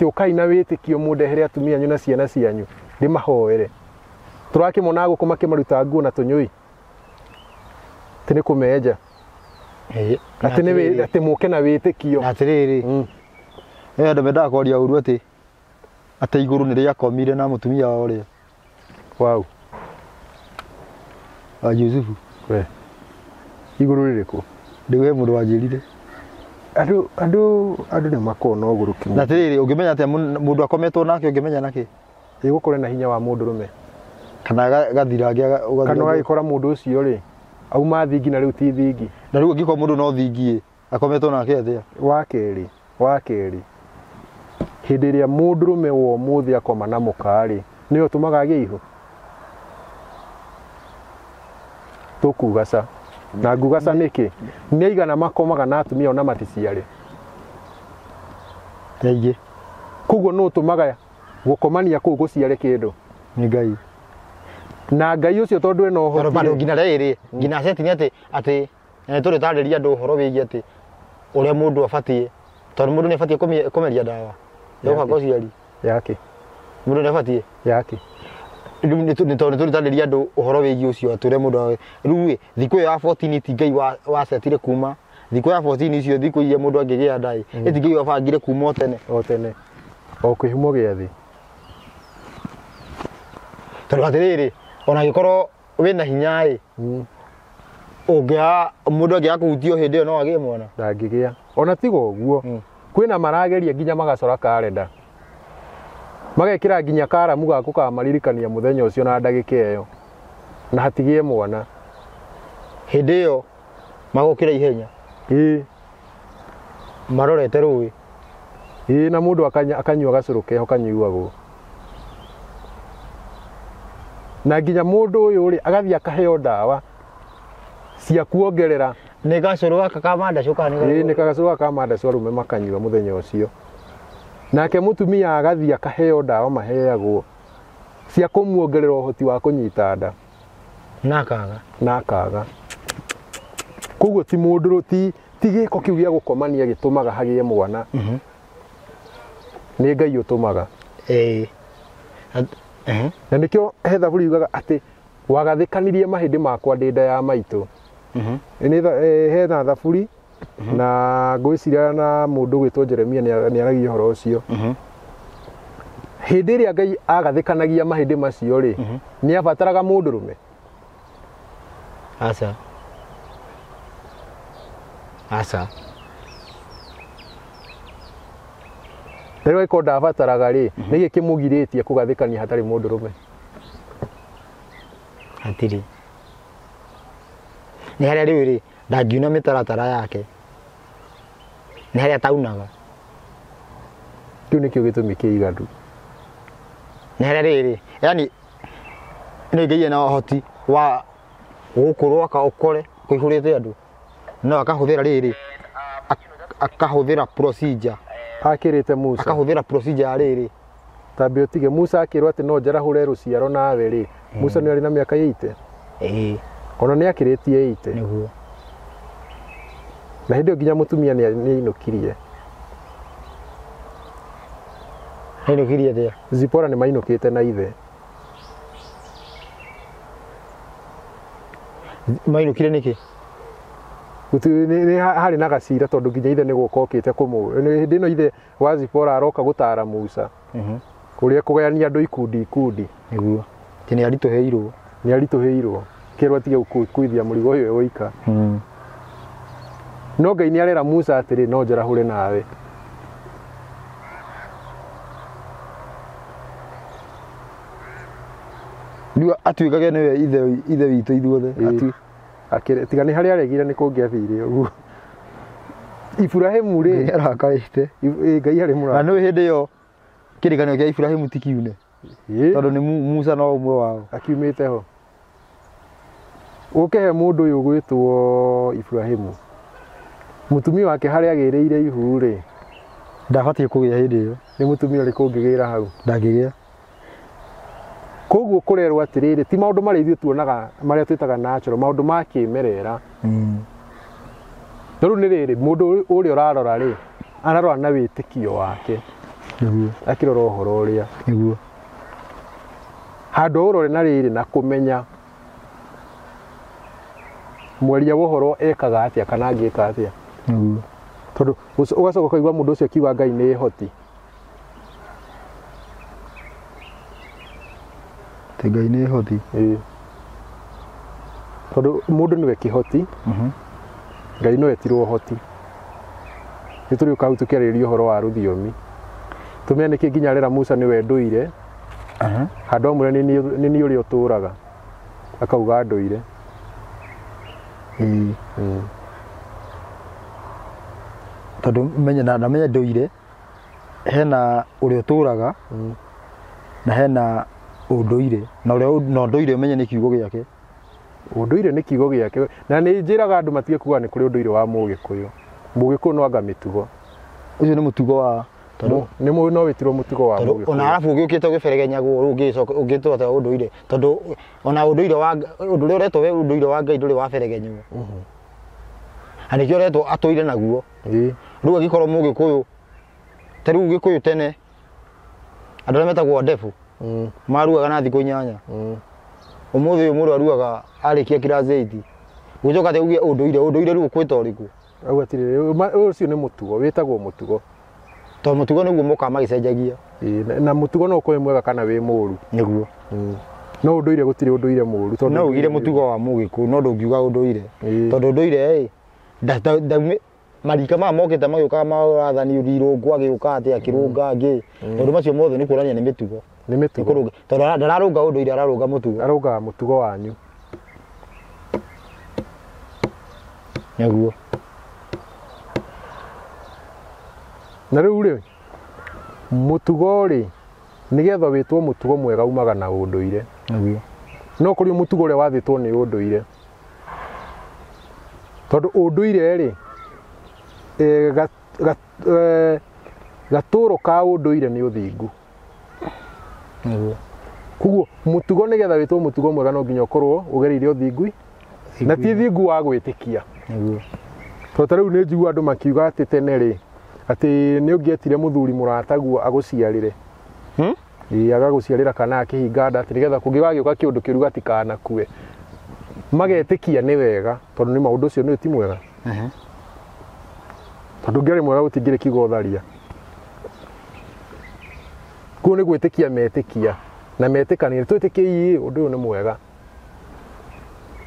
ũkai na wĩtĩkio mũndehere atumia anyu na ciana cianyu ndĩmahoere. Tũrakĩmona gũkũ makĩmaruta nguo na tũnyũi. Atĩ nĩ kũmenja. Atĩ nĩ atĩ mũke na wĩtĩkio. Na atĩrĩrĩ. Andũ mendaga kwaria ũru atĩ igũrũ nĩ rĩakomire na mũtumia wa ũrĩa. Wau. Wa Yusufu. We. Igũrũ rĩrĩkũ? Ndĩwe mũndũ wanjĩrire. Andũ nĩ makoragwo na ũgũrũki. Na atĩrĩrĩ ũngĩmenya atĩa mũndũ akometwo nake ũngĩmenya nakĩ? Ĩgũkorwo na hinya wa mũndũrũme. Kana gathirange ũgathirange. Kana ũgagĩkora mũndũ ũcio rĩ auma thingi na rĩu ti thingi. Na rĩu angĩkorwo mũndũ no thingi akometwo nake atĩa? Wa kerĩ hĩndĩ ĩrĩa mũndũrũme wa ũmũthĩ akoma na mũka rĩ nĩwe ũtũmaga agĩe ihu. Tũkuga ca. Na nguga ca nĩkĩ? Nĩ aigana makomaga na atumia ona maticiare. Aingĩ. Koguo nũ ũtũmaga gũkomania kũu gũciare kĩndũ? Nĩ Ngai. Na Ngai ũcio tondũ ena ũhoti. Tondũ bado nginya rĩrĩ nginya ceti nĩ atĩ nĩ tũrĩtarĩria andũ ũhoro wĩgiĩ atĩ ũrĩa mũndũ abatiĩ tondũ mũndũ nĩ abatiĩ kũmeria ndawa ya gũbanga ũciari. Yake. Mũndũ nĩ abatiĩ. Yake. Rĩu nĩ tondũ nĩ tũrĩtarĩria andũ ũhoro wĩgiĩ ũcio atĩ ũrĩa mũndũ rĩu ĩ thikũ ĩyo ya 14 ti Ngai wacetire kuma thikũ ya 14 icio thikũ iria mũndũ angĩgĩa nda ĩ ti Ngai wabangire kuma o tene. O tene. O kĩhumo gĩa thĩ. Tondũ atĩrĩrĩ ona angĩkorwo wĩna hinya ĩ ũngĩaga mũndũ angĩaga kũhutio hĩndĩ ĩyo no agĩe mwana. Ndangĩgĩa. Ona tiga ũguo kwĩna marageria nginya magacora karenda. Magekĩra nginya karamu ga gũkamaririkania mũthenya ũcio na ndagĩka ĩyo. Na hatigĩe mwana. Hĩndĩ ĩyo magũkĩra ihenya. Ĩĩ. Marorete rũĩ. Ĩĩ na mũndũ akanyua gacũrũ keho kanyuagwo. Na nginya mũndũ ũyũ rĩ agathiĩ akaheo ndawa cia kuongerera. Nĩ gacũrũ gaka ka mandacũ kana nĩ Ĩĩ nĩ gacũrũ gaka ka mandacũ arũme makanyua mũthenya ũcio. Nake mũtumia agathiĩ akaheo ndawa maheagwo cia kũmuongerera ũhoti wa kũnyita nda. Na akaga. Na akaga. Koguo ti mũndũ ti gĩko kĩu gĩa gũkomania gĩtũmaga hagĩe mwana. Nĩ Ngai ũtũmaga. Ĩĩ. Na nĩkĩo he thaburi yugaga atĩ wagathĩkanirie mahĩndĩ makwa ndĩ nda ya maitũ. Hena thaburi na ngwĩciria na mũndũ gwĩtwo Jeremia nĩ aragia ũhoro ũcio. Hĩndĩ ĩrĩa Ngai agathĩkanagia mahĩndĩ macio rĩ nĩ abataraga mũndũrũme. Aca. Aca. Rĩu angĩkorwo ndabataraga rĩ nĩkĩ kĩmũgirĩtie kũgathĩkania hatarĩ mũndũrũme? Hatirĩ. Nĩ harĩa rĩu rĩ ndangiuna mĩtaratara yake. Nĩ harĩa ataunaga. Kĩu nĩkĩo gĩtũmi kĩiganu. Nĩ harĩa rĩrĩ yani nĩ Ngai ena ũhoti wa gũkũ rwaka ũkore kũihũrĩte andũ no akahũthĩra rĩrĩ akahũthĩra procedure. Akĩrĩte Musa. Akahũthĩra procedure ya rĩrĩ. Tambe ũtige Musa akĩrwo atĩ no njarahũre rũciaro nawe rĩ. Musa nĩ arĩ na mĩaka 80. Ĩĩ. Ona nĩ akĩrĩtie 80. Nĩguo. Na hĩndĩ ĩyo nginya mũtumia nĩ ainũkirie. Ainũkirie atĩa? Zipora nĩ mainũkĩte na ithe. Mainũkire nĩkĩ? Nĩ harĩ na gacira tondũ nginya ithe nĩ gũka okĩte kũmũ. Hĩndĩ ĩno ithe wa Zipora aroka gũtara Musa. Kũrĩa kũgayania andũ ikundi ikundi. Nĩguo. Atĩ nĩ aritũhĩirwo. Nĩ aritũhĩirwo. Kĩrwo atige gũkuithia mũrigo ũyũ wika. No Ngai nĩ arera Musa atĩrĩ no njarahũre nawe. Rĩu atuĩkage nĩwe ithe witũ ithuothe. Akĩre tiga nĩ harĩa aregire nĩ kũngĩathire ũguo. Iburahĩmu rĩ Ngai arakarĩte. Ngai arĩ mũrata. Na nĩ hĩndĩ ĩyo kĩrĩkanĩro kĩa Iburahĩmu ti kiune. Tondũ nĩ Musa no ũmwe wao. Akiumĩte ho. Ũkĩhe mũndũ ũyũ ũgwĩtwo Iburahĩmu. Mũtumia wake harĩa agĩrĩire ihu rĩ ndabatiĩ kũgĩa hĩndĩ ĩyo. Nĩ mũtumia ũrĩkũ ũngĩgĩra hau? Ndangĩgĩa. Koguo kũrerwo atĩrĩrĩ ti maũndũ marĩa ithuĩ tuonaga marĩa twĩtaga natural maũndũ ma kĩmerera. No rĩu nĩ rĩrĩ mũndũ ũrĩa ũrarora rĩ Ararora na wĩtĩkio wake. Nĩguo. Akĩrora ũhoro ũrĩa. Nĩguo. Handũ ũrore na rĩrĩ na kũmenya mwaria wa ũhoro ekaga atĩa kana angĩka atĩa. Nĩguo. Tondũ ũgacoka ũkaigua mũndũ ũcio akiuga Ngai nĩ hoti. Atĩ Ngai nĩ hoti. Ĩĩ. Tondũ mũndũ nĩwe kĩhoti. Ngai no etirwo hoti. Nĩ tũrĩũka hau tũkĩarĩrĩria ũhoro wa rũthiomi. Tũmenye nĩkĩ nginya rĩra Musa nĩwe ndũire. Handũ amwĩra nĩ niĩ ũrĩa ũtũraga. Akauga ndũire. Ĩĩ. Tondũ menye na menye ndũire hena ũrĩa ũtũraga na hena ũndũire na ũrĩa na ũndũire ũmenye nĩ kiugo gĩake. Ũndũire nĩ kiugo gĩake na nĩ njĩraga andũ matige kuga nĩ kũrĩ ũndũire wa Mũgĩkũyũ. Mũgĩkũyũ no anga mĩtugo. Ũcio nĩ mũtugo wa tondũ nĩ no wĩtirwo mũtugo wa Mũgĩkũyũ. Ona arabu ũgĩũkĩte ũgĩberegenyagwo rĩu ũngĩcoka ũngĩtwo atĩa ũndũire tondũ ona ũndũire wa ũndũ ũrĩa ũretwo we ũndũire wa Ngai ndũrĩ waberegenywo. Na nĩkĩo ũretwo atũire naguo. Ĩĩ. Rĩu angĩkorwo Mũgĩkũyũ ta rĩu Gĩkũyũ tene andũ arĩa metagwo ndebu maruaga na thikũ 8. Ũmũthĩ ũyũ mũndũ aruaga arĩkia class 8. Gũcoka atĩ uge ũndũire ũndũire rĩu ũkwĩta ũrĩkũ? Auga atĩrĩrĩ, ũcio nĩ mũtugo, wĩtagwo mũtugo. Tondũ mũtugo nĩguo mokaga magĩcenjagia. Ĩĩ, na mũtugo no ũkorwo wĩ mwega kana wĩ mũũru. Nĩguo. No ũndũire gũtirĩ ũndũire mũũru tondũ no ugire mũtugo wa Mũgĩkũyũ no ndũngiuga ũndũire. Tondũ ũndũire ĩ marika maya mokĩte magĩũkaga ma wathani irũngũ agĩũka atĩ akĩrũnga angĩ. Maũndũ macio mothe nĩ kuonania nĩ mĩtugo. Nĩ mĩtugo. Tondũ ndararũnga ũndũire ararũnga mũtugo. Arũngaga mũtugo wanyu. Nĩguo. Na rĩu rĩ mũtugo rĩ nĩgetha wĩtwo mũtugo mwega umaga na ũndũire. Nĩguo. No kũrĩ mũtugo ũrĩa wathĩtwo nĩ ũndũire. Tondũ ũndũire rĩ gatũro ka ũndũire nĩ ũthingu. Nĩguo. Koguo mũtugo nĩgetha wĩtwo mũtugo mwega no nginya ũkorwo ũgereire ũthingu na ti thingu wa gwĩtĩkia. Nĩguo. Tondũ ta rĩu nĩ njiguaga andũ makiuga atĩ tene rĩ atĩ nĩ ũngĩetire mũthuri mũrataguo agũciarĩre. Ĩĩ, agagũciarĩra kana akĩhinga nda atĩ nĩgetha kũngĩgagĩũka kĩũndũ kĩũru gatikanakue. Magetĩkia nĩ wega tondũ nĩ maũndũ ũcio nĩ ti mwega. Tondũ ũngĩarĩ mwega gũtingĩrĩ kiugo tharia. Koguo nĩ gwĩtĩkia metĩkia na metĩkanĩre twĩtĩkie ũndũ ũyũ nĩ mwega.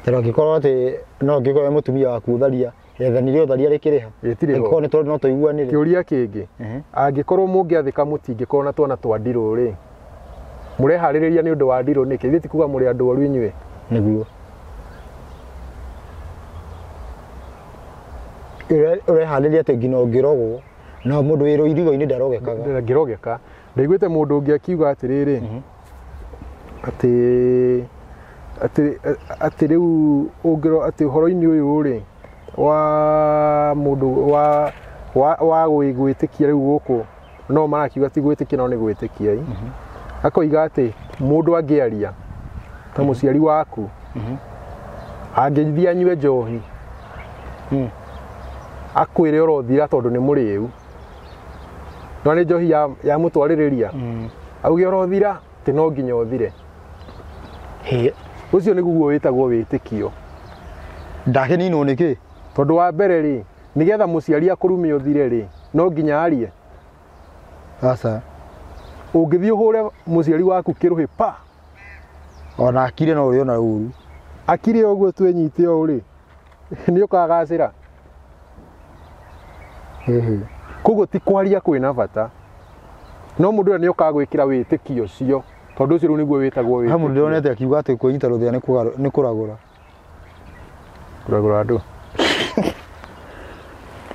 Tondũ angĩkorwo atĩ no angĩkorwo mũtumia waku tharia ethanire ũtharia rĩkĩrĩha. Rĩtirĩ ho. Angĩkorwo nĩ tondũ no tũiguanĩre. Kĩũria kĩngĩ. Angĩkorwo mũngĩathĩka mũtingĩkorwo na twana twa ndirũ rĩ, mũreharĩrĩria nĩ ũndũ wa ndirũ nĩkĩ? Ithuĩ ti kuga mũrĩ andũ oru inyuĩ. Nĩguo. Ũreharĩrĩria atĩ nginya ũngĩrogwo na mũndũ wĩ rũirigo-inĩ ndarogekaga. Ndangĩrogeka. Ndaiguĩte mũndũ ũngĩ akiuga atĩrĩrĩ atĩ atĩ atĩ rĩu ũngĩro atĩ ũhoro-inĩ ũyũ rĩ wa mũndũ wa wa gwĩtĩkia rĩu gũkũ no marakiuga ti gwĩtĩkia no nĩ gwĩtĩkia. Akoiga atĩ mũndũ angĩaria ta mũciari waku angĩthiĩ anyue njohi akwĩre ũrothira tondũ nĩ mũrĩu no nĩ njohi ya mũtwarĩrĩria auge ũrothira atĩ no nginya ũthire. Ũcio nĩguo wĩtagwo wĩtĩkio. Ndakĩninwo nĩkĩ? Tondũ wa mbere rĩ nĩgetha mũciari akũrume ũthire rĩ no nginya arie. Aca. Ũngĩthiĩ ũhũre mũciari waku kĩrũhĩ pa ona akire no ũrĩona ũru. Akire ũguo twĩnyite ũũ rĩ nĩ ũkagacĩra. Koguo ti kwaria kwĩna bata no mũndũ ũrĩa nĩ ũkagwĩkĩra wĩtĩkio ũcio tondũ ũcio rĩu nĩguo wĩtagwo wĩtĩkio. He mũndũ ndĩronete akiuga atĩ kwĩnyita rũthĩa nĩ kũragũra. Kũragũra andũ.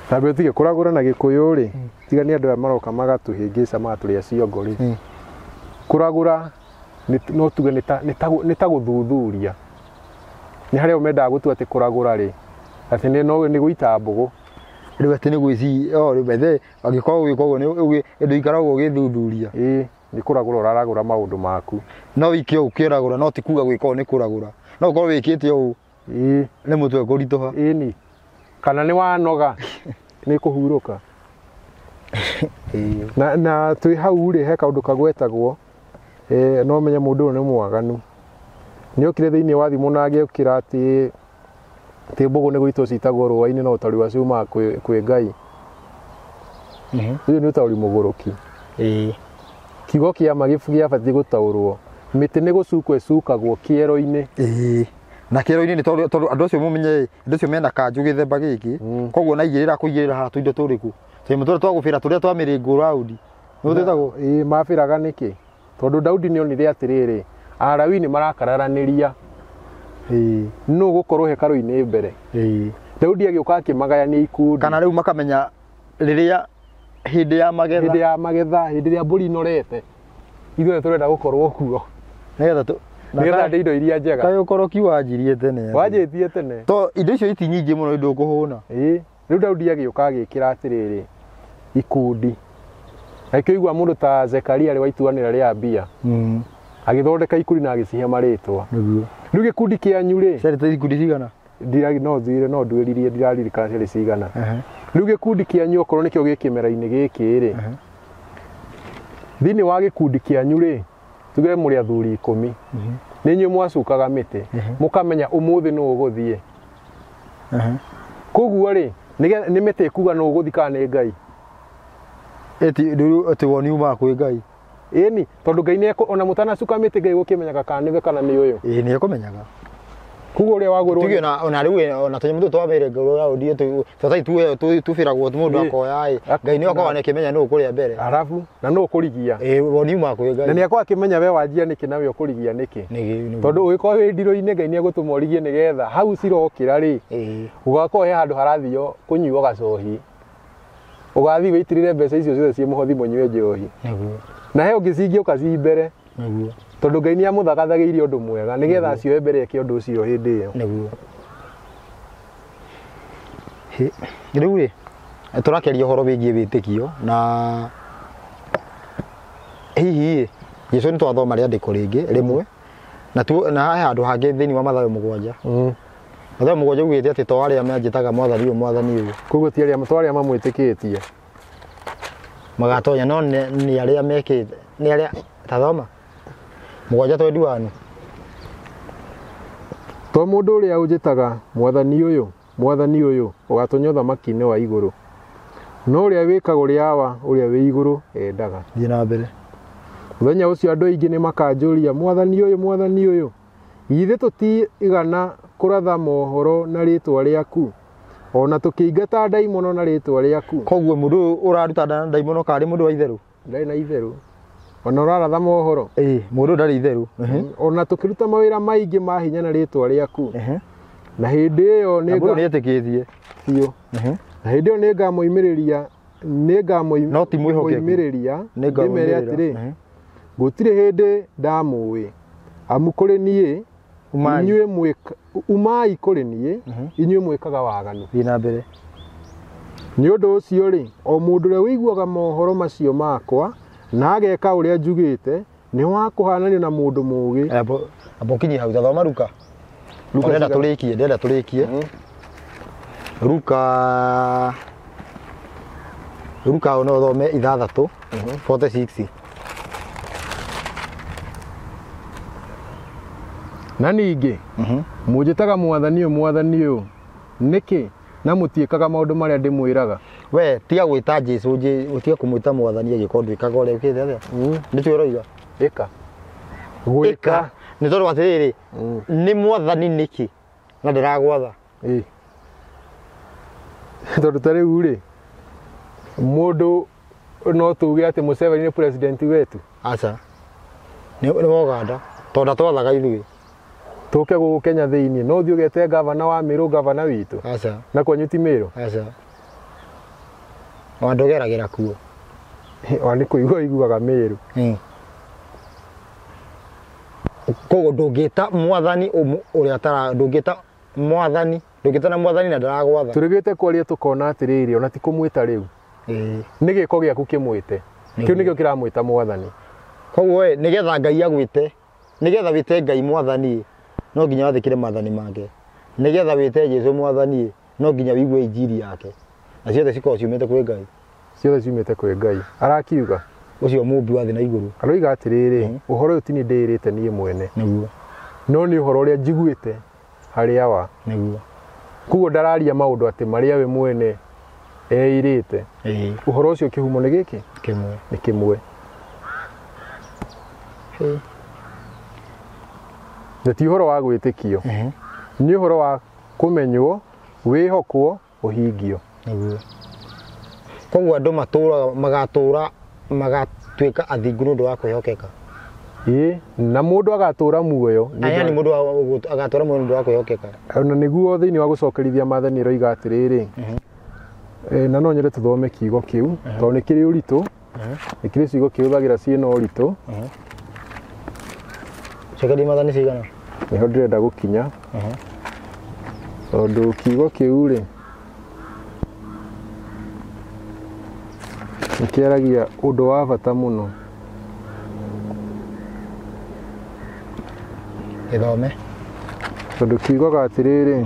Tambe ũtige kũragũra na Gĩkũyũ rĩ tiga nĩ andũ aya maroka magatũhĩngĩca magatũrĩa ciongo rĩ. Kũragũra no tuge nĩ ta gũthuthuria. Nĩ harĩa mendaga gũtua atĩ kũragũra rĩ atĩ nĩ gũita mbũgũ. Rĩu atĩ nĩ gwĩci o rĩu bethe angĩkorwo ũgĩka ũguo nĩ ndũikaraga ũgĩthuthuria. Ĩĩ, nĩ kũragũra ũraragũra maũndũ maku. No wĩke ũũ ũkĩragũra no ti kuga gwĩka ũũ nĩ kũragũra. No ũkorwo wĩkĩte ũũ Ĩĩ. nĩ mũtwe kũritũha. Ĩni. Kana nĩ wanoga nĩ kũhurũka. Na twĩ hau rĩ he kaũndũ kagwetagwo no menye mũndũ ũyũ nĩ mwaganu. Nĩokire thĩinĩ wa thimũ na agĩũkĩra atĩ mbũgũ nĩ gũitwo citagwo rũa-inĩ no ũtaũri wacio umaga kwĩ Ngai. Ũyũ nĩ ũtaũri mũgũrũki. Kiugo kĩa ma gĩbatiĩ gũtaũrwo. Mĩtĩ nĩ gũcukwo ĩcukagwo kĩero-inĩ. Na kĩero-inĩ nĩ tondũ andũ acio mũmenye andũ acio mena kanjũ gĩthemba gĩkĩ. Koguo na igĩrĩra kũigĩrĩra haha tũindo tũrĩkũ. Tũnyamũ tũrĩa twa gũbĩra tũrĩa twa mĩrĩngũ raũndi. Nĩ tũtagwo? Mabĩraga nĩkĩ? Tondũ Daudi nĩ onire atĩrĩrĩ, Alawii nĩ marakararanĩria. Nũ gũkorwo hekarũ-inĩ mbere. Daudi agĩũka akĩmagayania ikundi. Kana rĩu makamenya rĩrĩa hĩndĩ ya magetha. Hĩndĩ ya magetha, hĩndĩ ĩrĩa mbũri inorete. Ithuĩ tũrenda gũkorwo kuo. Nĩgetha ndĩ indo iria njega. Kaĩ ũkoroki wanjirie tene. Wanjĩtie tene. To indo icio iti nyingĩ mũno ndũkũhũna. Rĩu Daudi agĩũka agĩkĩra atĩrĩrĩ ikundi. Akĩigua mũndũ ta Zekaria arĩ wa ituanĩra rĩa Abia. Agĩthondeka ikundi na agĩcihe marĩtwa. Rĩu gĩkundi kĩanyu rĩ. Ciarĩ ikundi cigana? No thire no nduĩririe ndiraririkana ciarĩ cigana. Rĩu gĩkundi kĩanyu okorwo nĩkĩo gĩ kĩmera-inĩ gĩkĩ rĩ. Thĩinĩ wa gĩkundi kĩanyu rĩ, tuge mũrĩ athuri 10. Nĩ inyuĩ mwacukaga mĩtĩ, mũkamenya ũmũthĩ nũ ũgũthiĩ. Koguo rĩ, nĩ mĩtĩ ĩkuga nũ ũgũthiĩ kana nĩ Ngai. Ĩti woni umaga kwĩ Ngai. Ĩni, tondũ Ngai nĩ ona mũtanacuka mĩtĩ Ngai gũkĩmenyaga kana nĩwe kana nĩ ũyũ. Ĩĩ nĩ ekũmenyaga. Koguo ũrĩa wagwĩrwo tuge ona rĩu ona tũnyamũ tũtũ twa mĩrĩngũ raũndi tũtai tubĩragwo mũndũ akoya ĩ Ngai nĩ akoragwo akĩmenya nũ ũkũrĩa mbere. Arabu na nũ ũkũrigia. Woni umaga kwĩ Ngai. Na nĩ akoragwo akĩmenya we wanjia nĩkĩ na we ũkũrigia nĩkĩ. Tondũ ũgĩkorwo wĩ ndirũ-inĩ Ngai nĩ egũtũma ũrigie nĩgetha hau cirokĩra rĩ ũgakorwo he handũ harathio kũnyuo gacohi. Ũgathiĩ wĩitĩrĩre mbeca icio ciothe ciĩ mũhothi mũnyue njohi. Na he ũngĩ cingĩũka ci mbere. Tondũ Ngai nĩ amũthagathagĩirie ũndũ mwega nĩgetha acioe mbere eke ũndũ ũcio hĩndĩ ĩyo. Nĩguo. Rĩu rĩ tũrakĩaria ũhoro wĩgiĩ wĩtĩkio na hihi Jesũ nĩ twathoma rĩandĩko rĩngĩ rĩmwe na he handũ hangĩ thĩinĩ wa Mathayo 7. Mathayo 7 ugĩte atĩ to arĩa manjĩtaga mwathani ũyũ mwathani ũyũ. Koguo ti arĩa to arĩa mamwĩtĩkĩtie magatonya no nĩ arĩa mekĩte nĩ arĩa tathoma 7:21. To mũndũ ũrĩa ũnjĩtaga mwathani ũyũ ũgatonya ũthamaki-inĩ wa igũrũ, no ũrĩa wĩkaga ũrĩa Awa ũrĩa wĩ igũrũ endaga. Thiĩ na mbere. Mũthenya ũcio andũ aingĩ nĩ makanjũria mwathani ũyũ githĩ tũtiigana kũratha mohoro na rĩtwa rĩaku ona tũkĩingata ndaimono na rĩtwa rĩaku. Koguo mũndũ ũyũ ũraruta ndaimono karĩ mũndũ wa itherũ? Ndarĩ na itherũ. Ona ũraratha mohoro. Mũndũ ndarĩ itherũ. Ona tũkĩruta mawĩra maingĩ ma hinya na rĩtwa rĩaku. Na hĩndĩ ĩyo nĩ nĩetĩkĩtie biũ. Na hĩndĩ ĩyo nĩngamoimĩrĩria no ti mwĩhokeku. Ndĩmere atĩrĩ, gũtirĩ hĩndĩ ndamũĩ, amu kũrĩ niĩ inyuĩ umai kũrĩ niĩ inyuĩ mwĩkaga waganu. Thiĩ na mbere. Nĩ ũndũ ũcio rĩ, o mũndũ ũrĩa ũiguaga mohoro macio makwa na ageka ũrĩa njugĩte nĩ wa kũhananio na mũndũ mũũgĩ. Amba ũkinyie hau tathoma Luka. Ndĩrenda tũrĩkie, ndĩrenda tũrĩkie. Luka no ũthome 6 46. Na ningĩ mũnjĩtaga mwathani ũyũ nĩkĩ na mũtiĩkaga maũndũ marĩa ndĩmwĩraga? We tiga gwĩta Jesũ, tiga kũmwĩta mwathani angĩkorwo ndwĩkaga ũrĩa ũkĩte atĩa. Nĩkĩo ũroiga? Ĩka. Gwĩka. Nĩ tondũ atĩrĩrĩ, nĩ mwathani nĩkĩ na ndĩragwatha? Tondũ ta rĩu rĩ, mũndũ no tuge atĩ Museveni nĩ president wetu? Aca. Nĩ wa Uganda. Tondũ ndatwathaga ithuĩ. Tũke gũkũ Kenya thĩinĩ, no ũthiĩ ũgete gavana wa Meru gavana witũ? Aca. Na kwanyu ti Meru? Aca. Ona ndũgeragĩra kuo. Ona nĩ kũigua ũiguaga Meru. Koguo ndũngĩta mwathani ũrĩa tara ndũngĩta mwathani ndũngĩta na mwathani na ndaragwatha. Tũrĩgĩte kwaria tũkona atĩrĩrĩ, ona ti kũmwĩta rĩu. Nĩ gĩko gĩaku kĩmwĩte. Kĩu nĩkĩo kĩramwĩta mwathani. Koguo we nĩgetha Ngai agwĩte, nĩgetha wĩte Ngai mwathani no nginya wathĩkĩre maathani make. Nĩgetha wĩte Jesũ mwathani no nginya wĩigue injiri yake. Na ciothe cikoragwo ciumĩte kwĩ Ngai. Ciothe ciumĩte kwĩ Ngai. Arakiuga ũcio mũmbi wa thĩ na igũrũ. Aroiga atĩrĩrĩ, ũhoro ũyũ ti niĩ ndĩĩrĩte niĩ mwene. Nĩguo. No nĩ ũhoro ũrĩa njiguĩte harĩ awa. Nĩguo. Koguo ndararia maũndũ atĩ marĩa we mwene eirĩte. Ũhoro ũcio kĩhumo nĩ gĩkĩ? Kĩmwe. Nĩ kĩmwe. Na ti ũhoro wa gwĩtĩkio. Nĩ ũhoro wa kũmenywo, wĩhokwo, ũhingio. Nĩguo. Koguo andũ matũraga magatũra magatuĩka athingu nĩ ũndũ wa kwĩhokeka. Ĩĩ, na mũndũ agatũra muoyo. Yaani mũndũ agatũra muoyo nĩ ũndũ wa kwĩhokeka. Na nĩguo thĩinĩ wa gũcokerithia maathani ĩroiga atĩrĩrĩ, na no nyende tũthome kiugo kĩu, tondũ nĩ kĩrĩ ũritũ, nĩ kĩrĩ ciugo kĩhũthagĩra ciĩna ũritũ. Cokeria maathani cigana? Nĩho ndĩrenda gũkinya. Tondũ kiugo kĩu rĩ, nĩ kĩaragia ũndũ wa bata mũno. Gĩthome. Tondũ kiugaga atĩrĩrĩ,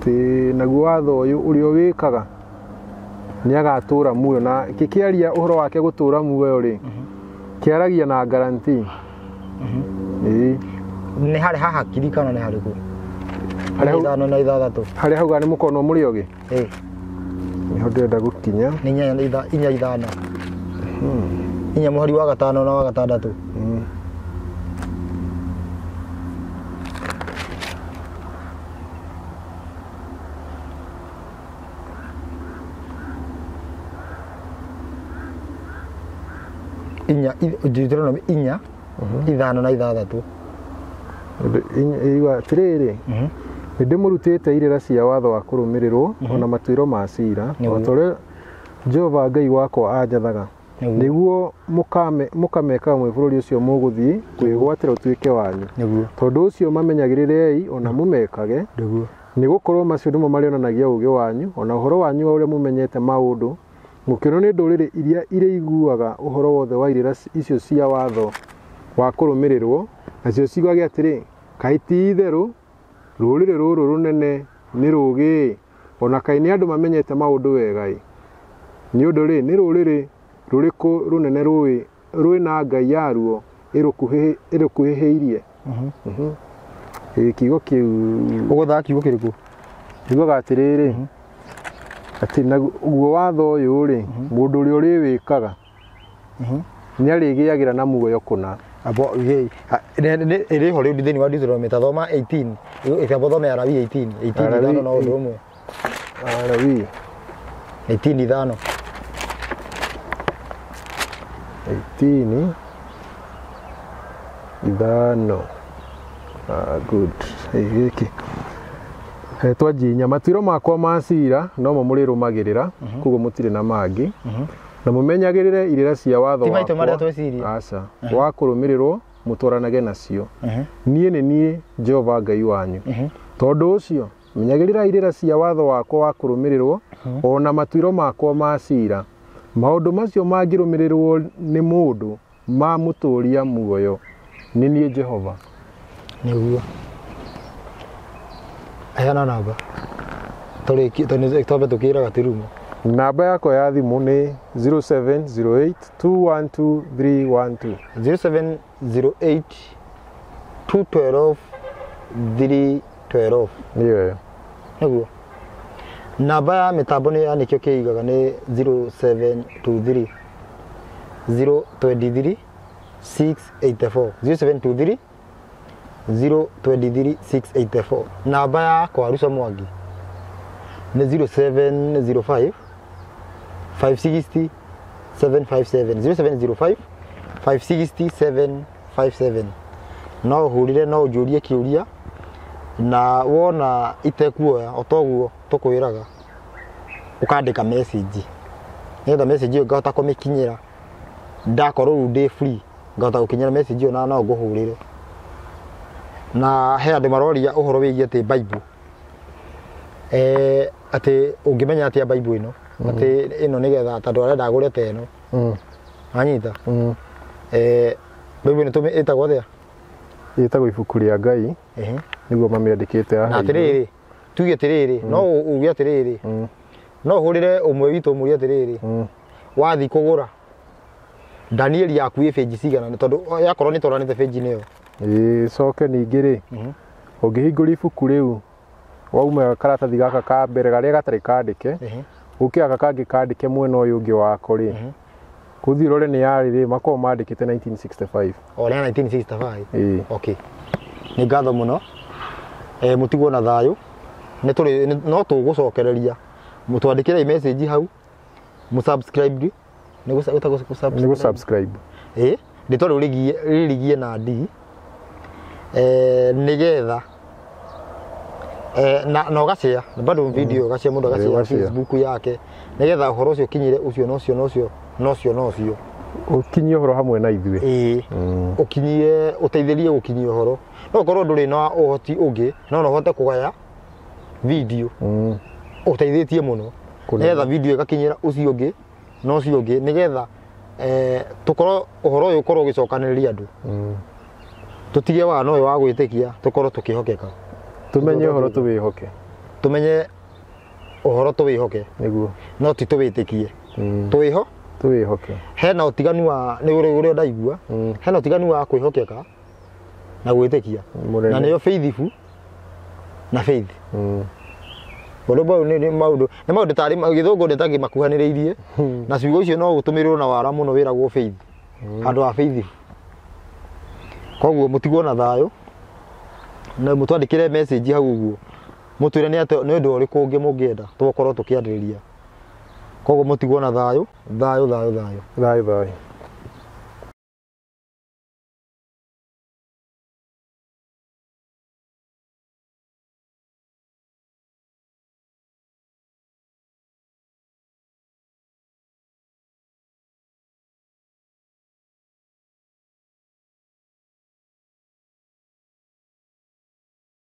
atĩ naguo watho ũyũ ũrĩa wĩkaga nĩ agatũra muoyo, na kĩkĩaria ũhoro wake gũtũra muoyo rĩ, kĩaragia na guarantee. Ĩĩ. Nĩ harĩ haha hakiri kana nĩ harĩ kũ? Harĩ ithano na ithathatũ. Harĩa hauga nĩ mũkono mũrĩ ogĩ? Ĩĩ. Nĩho ndĩrenda gũkinya. Nĩ inya ithano. Inya mũhari wa gatano na wa gatandatũ. Inya Deuteronomy inya ithano na ithathatũ. Igua atĩrĩrĩ, nĩ ndĩmũrutĩte irĩra cia watho wa kũrũmĩrĩrwo ona matuĩro ma ciira, o ta ũrĩa Jehova Ngai wakwa anjathaga, nĩguo mũkamekaga mwĩ bũrũri ũcio mũgũthiĩ kwĩgwatĩra ũtuĩke wanyu. Tondũ ũcio mamenyagĩrĩrei ona mũmekage, nĩ gũkorwo macio nĩmo marĩonanagia ũũgĩ wanyu ona ũhoro wanyu wa ũrĩa mũmenyete maũndũ, mũkĩonwo nĩ ndũrĩrĩ iria irĩiguaga ũhoro wothe wa irĩra icio cia watho wa kũrũmĩrĩrwo, nacio ciugage atĩrĩ, kaĩ ti itherũ rũrĩrĩ rũrũ rũnene nĩ rũũgĩ-ĩ, ona kaĩ nĩ andũ mamenyete maũndũ wega-ĩ. Nĩ ũndũ rĩ, nĩ rũrĩrĩ rũrĩkũ rũnene rwĩna Ngai yaruo ĩrũkuhĩhĩirie? Kiugo kĩu ũgũthaka kiugo kĩrĩkũ? Kiugaga atĩrĩrĩ, atĩ naguo watho ũyũ rĩ, mũndũ ũrĩa ũrĩwĩkaga nĩ arĩgĩagĩra na muoyo kũna. Ĩrĩho rĩu thĩinĩ wa Deuteronomy, ta thoma 18, ĩkaba thome Alawii 18, 18 ithano na ũndũ ũmwe. Alawii 18 ithano. 18 ithano. Good. Gĩkĩ twanjia matuĩro makwa ma ciira nomo mũrĩrũmagĩrĩra, koguo mũtirĩ na mangĩ, na mũmenyagĩrĩre irĩra cia watho wakwa aca wa kũrũmĩrĩrwo mũtwaranage nacio. Niĩ nĩ niĩ Jehova Ngai wanyu. Tondũ ũcio menyagĩrĩra irĩra cia watho wakwa wa kũrũmĩrĩrwo ona matuĩro makwa ma ciira. Maũndũ macio mangĩrũmĩrĩrwo nĩ mũndũ mamũtũũria muoyo. Nĩ niĩ Jehova. Nĩguo. Heana namba. Twambe tũkĩraga tirumo. Namba yakwa ya thimũ nĩ 0708 212 312. 0708 212 312. Nĩyo ĩyo. Nĩguo. Namba ya mĩtambo nĩ ya nĩkĩo kĩigaga nĩ 0723 023 684. 0723 023 684. Namba ya kwa Rusa Mwangi nĩ 0705 560 757. 0705 560 757. No ũhũrĩre, no ũnjũrie kĩũria, na wona itekuoya o toguo tũkwĩraga, ũkandĩka message, nĩgetha message ĩyo ngahota kũmĩkinyĩra. Ndakorwo rĩu ndĩ free ngahota gũkinyĩra message ĩyo na no ngũhũrĩre. Na he andũ maroria ũhoro wĩgiĩ atĩ Bible, atĩ ũngĩmenya atĩa Bible ĩno, atĩ ĩno nĩgetha tondũ arenda agũre ta ĩno. Wanyita? Bible ĩno ĩtagwo atĩa? Ĩtagwo ibuku rĩa Ngai. Nĩguo mamĩandĩkĩte haha. Na atĩrĩrĩ, tuge atĩrĩrĩ, no uge atĩrĩrĩ, no ũhũrĩre ũmwe witũ ũmũrie atĩrĩrĩ, Wathiĩ kũgũra Danieli yaku ĩ benji cigana tondũ yakorwo nĩ twaranĩte benji-inĩ ĩyo. Ĩĩ coke ningĩ rĩ ũngĩhingũra ibuku rĩu wauma karatathi gaka ka mbere karĩa gatarĩ kandĩke ũke gaka kangĩ kandĩke mwena ũyũ ũngĩ wako rĩ gũthiĩ ũrore nĩ yarĩ rĩ makoragwo mandĩkĩte 1965. O rĩa 1965. Ĩĩ. Okay, nĩ ngatho mũno, mũtigwo na thayũ, nĩ tũrĩ no tũgũcokereria, mũtwandĩkĩre message hau, mũsubscribe nĩ nĩ gũ subscribe. Ĩĩ, rĩtwa rĩu rĩrigie na D, nĩgetha na ũgashare bado video, ũgashare mũndũ agashare ũgashare. Facebook yake nĩgetha ũhoro ũcio ũkinyĩre ũcio na ũcio na ũcio na ũcio na ũcio. Ũkinyie ũhoro hamwe na ithuĩ. Ĩĩ, ũkinyie, ũteithĩrie gũkinyia ũhoro. No ũkorwo ndũrĩ na ũhoti ũngĩ, no no ũhote kũgaya video ũteithĩtie mũno nĩgetha video ĩgakinyĩra ũcio ũngĩ na ũcio ũngĩ nĩgetha tũkorwo ũhoro ũyũ ũkorwo ũgĩcokanĩrĩria andũ, tũtige wana ũyũ wa gwĩtĩkia, tũkorwo tũkĩhokeka. Tũmenye ũhoro tũwĩhoke. Tũmenye ũhoro tũwĩhoke. Nĩguo. No ti tũwĩtĩkie, tũwĩho tũwĩhoke. Hena ũtiganu wa nĩ ũrĩa ndaigua, hena ũtiganu wa kwĩhokeka na gwĩtĩkia. Mũnene. Na nĩyo faithful na faith. Ũndũ mau nĩ maũndũ, nĩ maũndũ tarĩ gĩthũngũ nĩ ta makuhanĩrĩirie na ciugo icio no ũtũmĩrwo na wara mũno wĩragwo faith handũ ha faithful. Koguo mũtigwo na thayũ na mũtwandĩkĩre message hau ũguo mũtwĩre nĩ atĩa, nĩ ũndũ ũrĩkũ ũngĩ mũngĩenda tũgũkorwo tũkĩarĩrĩria. Koguo mũtigwo na thayũ, thayũ, thayũ, thayũ. Thayũ, thayũ.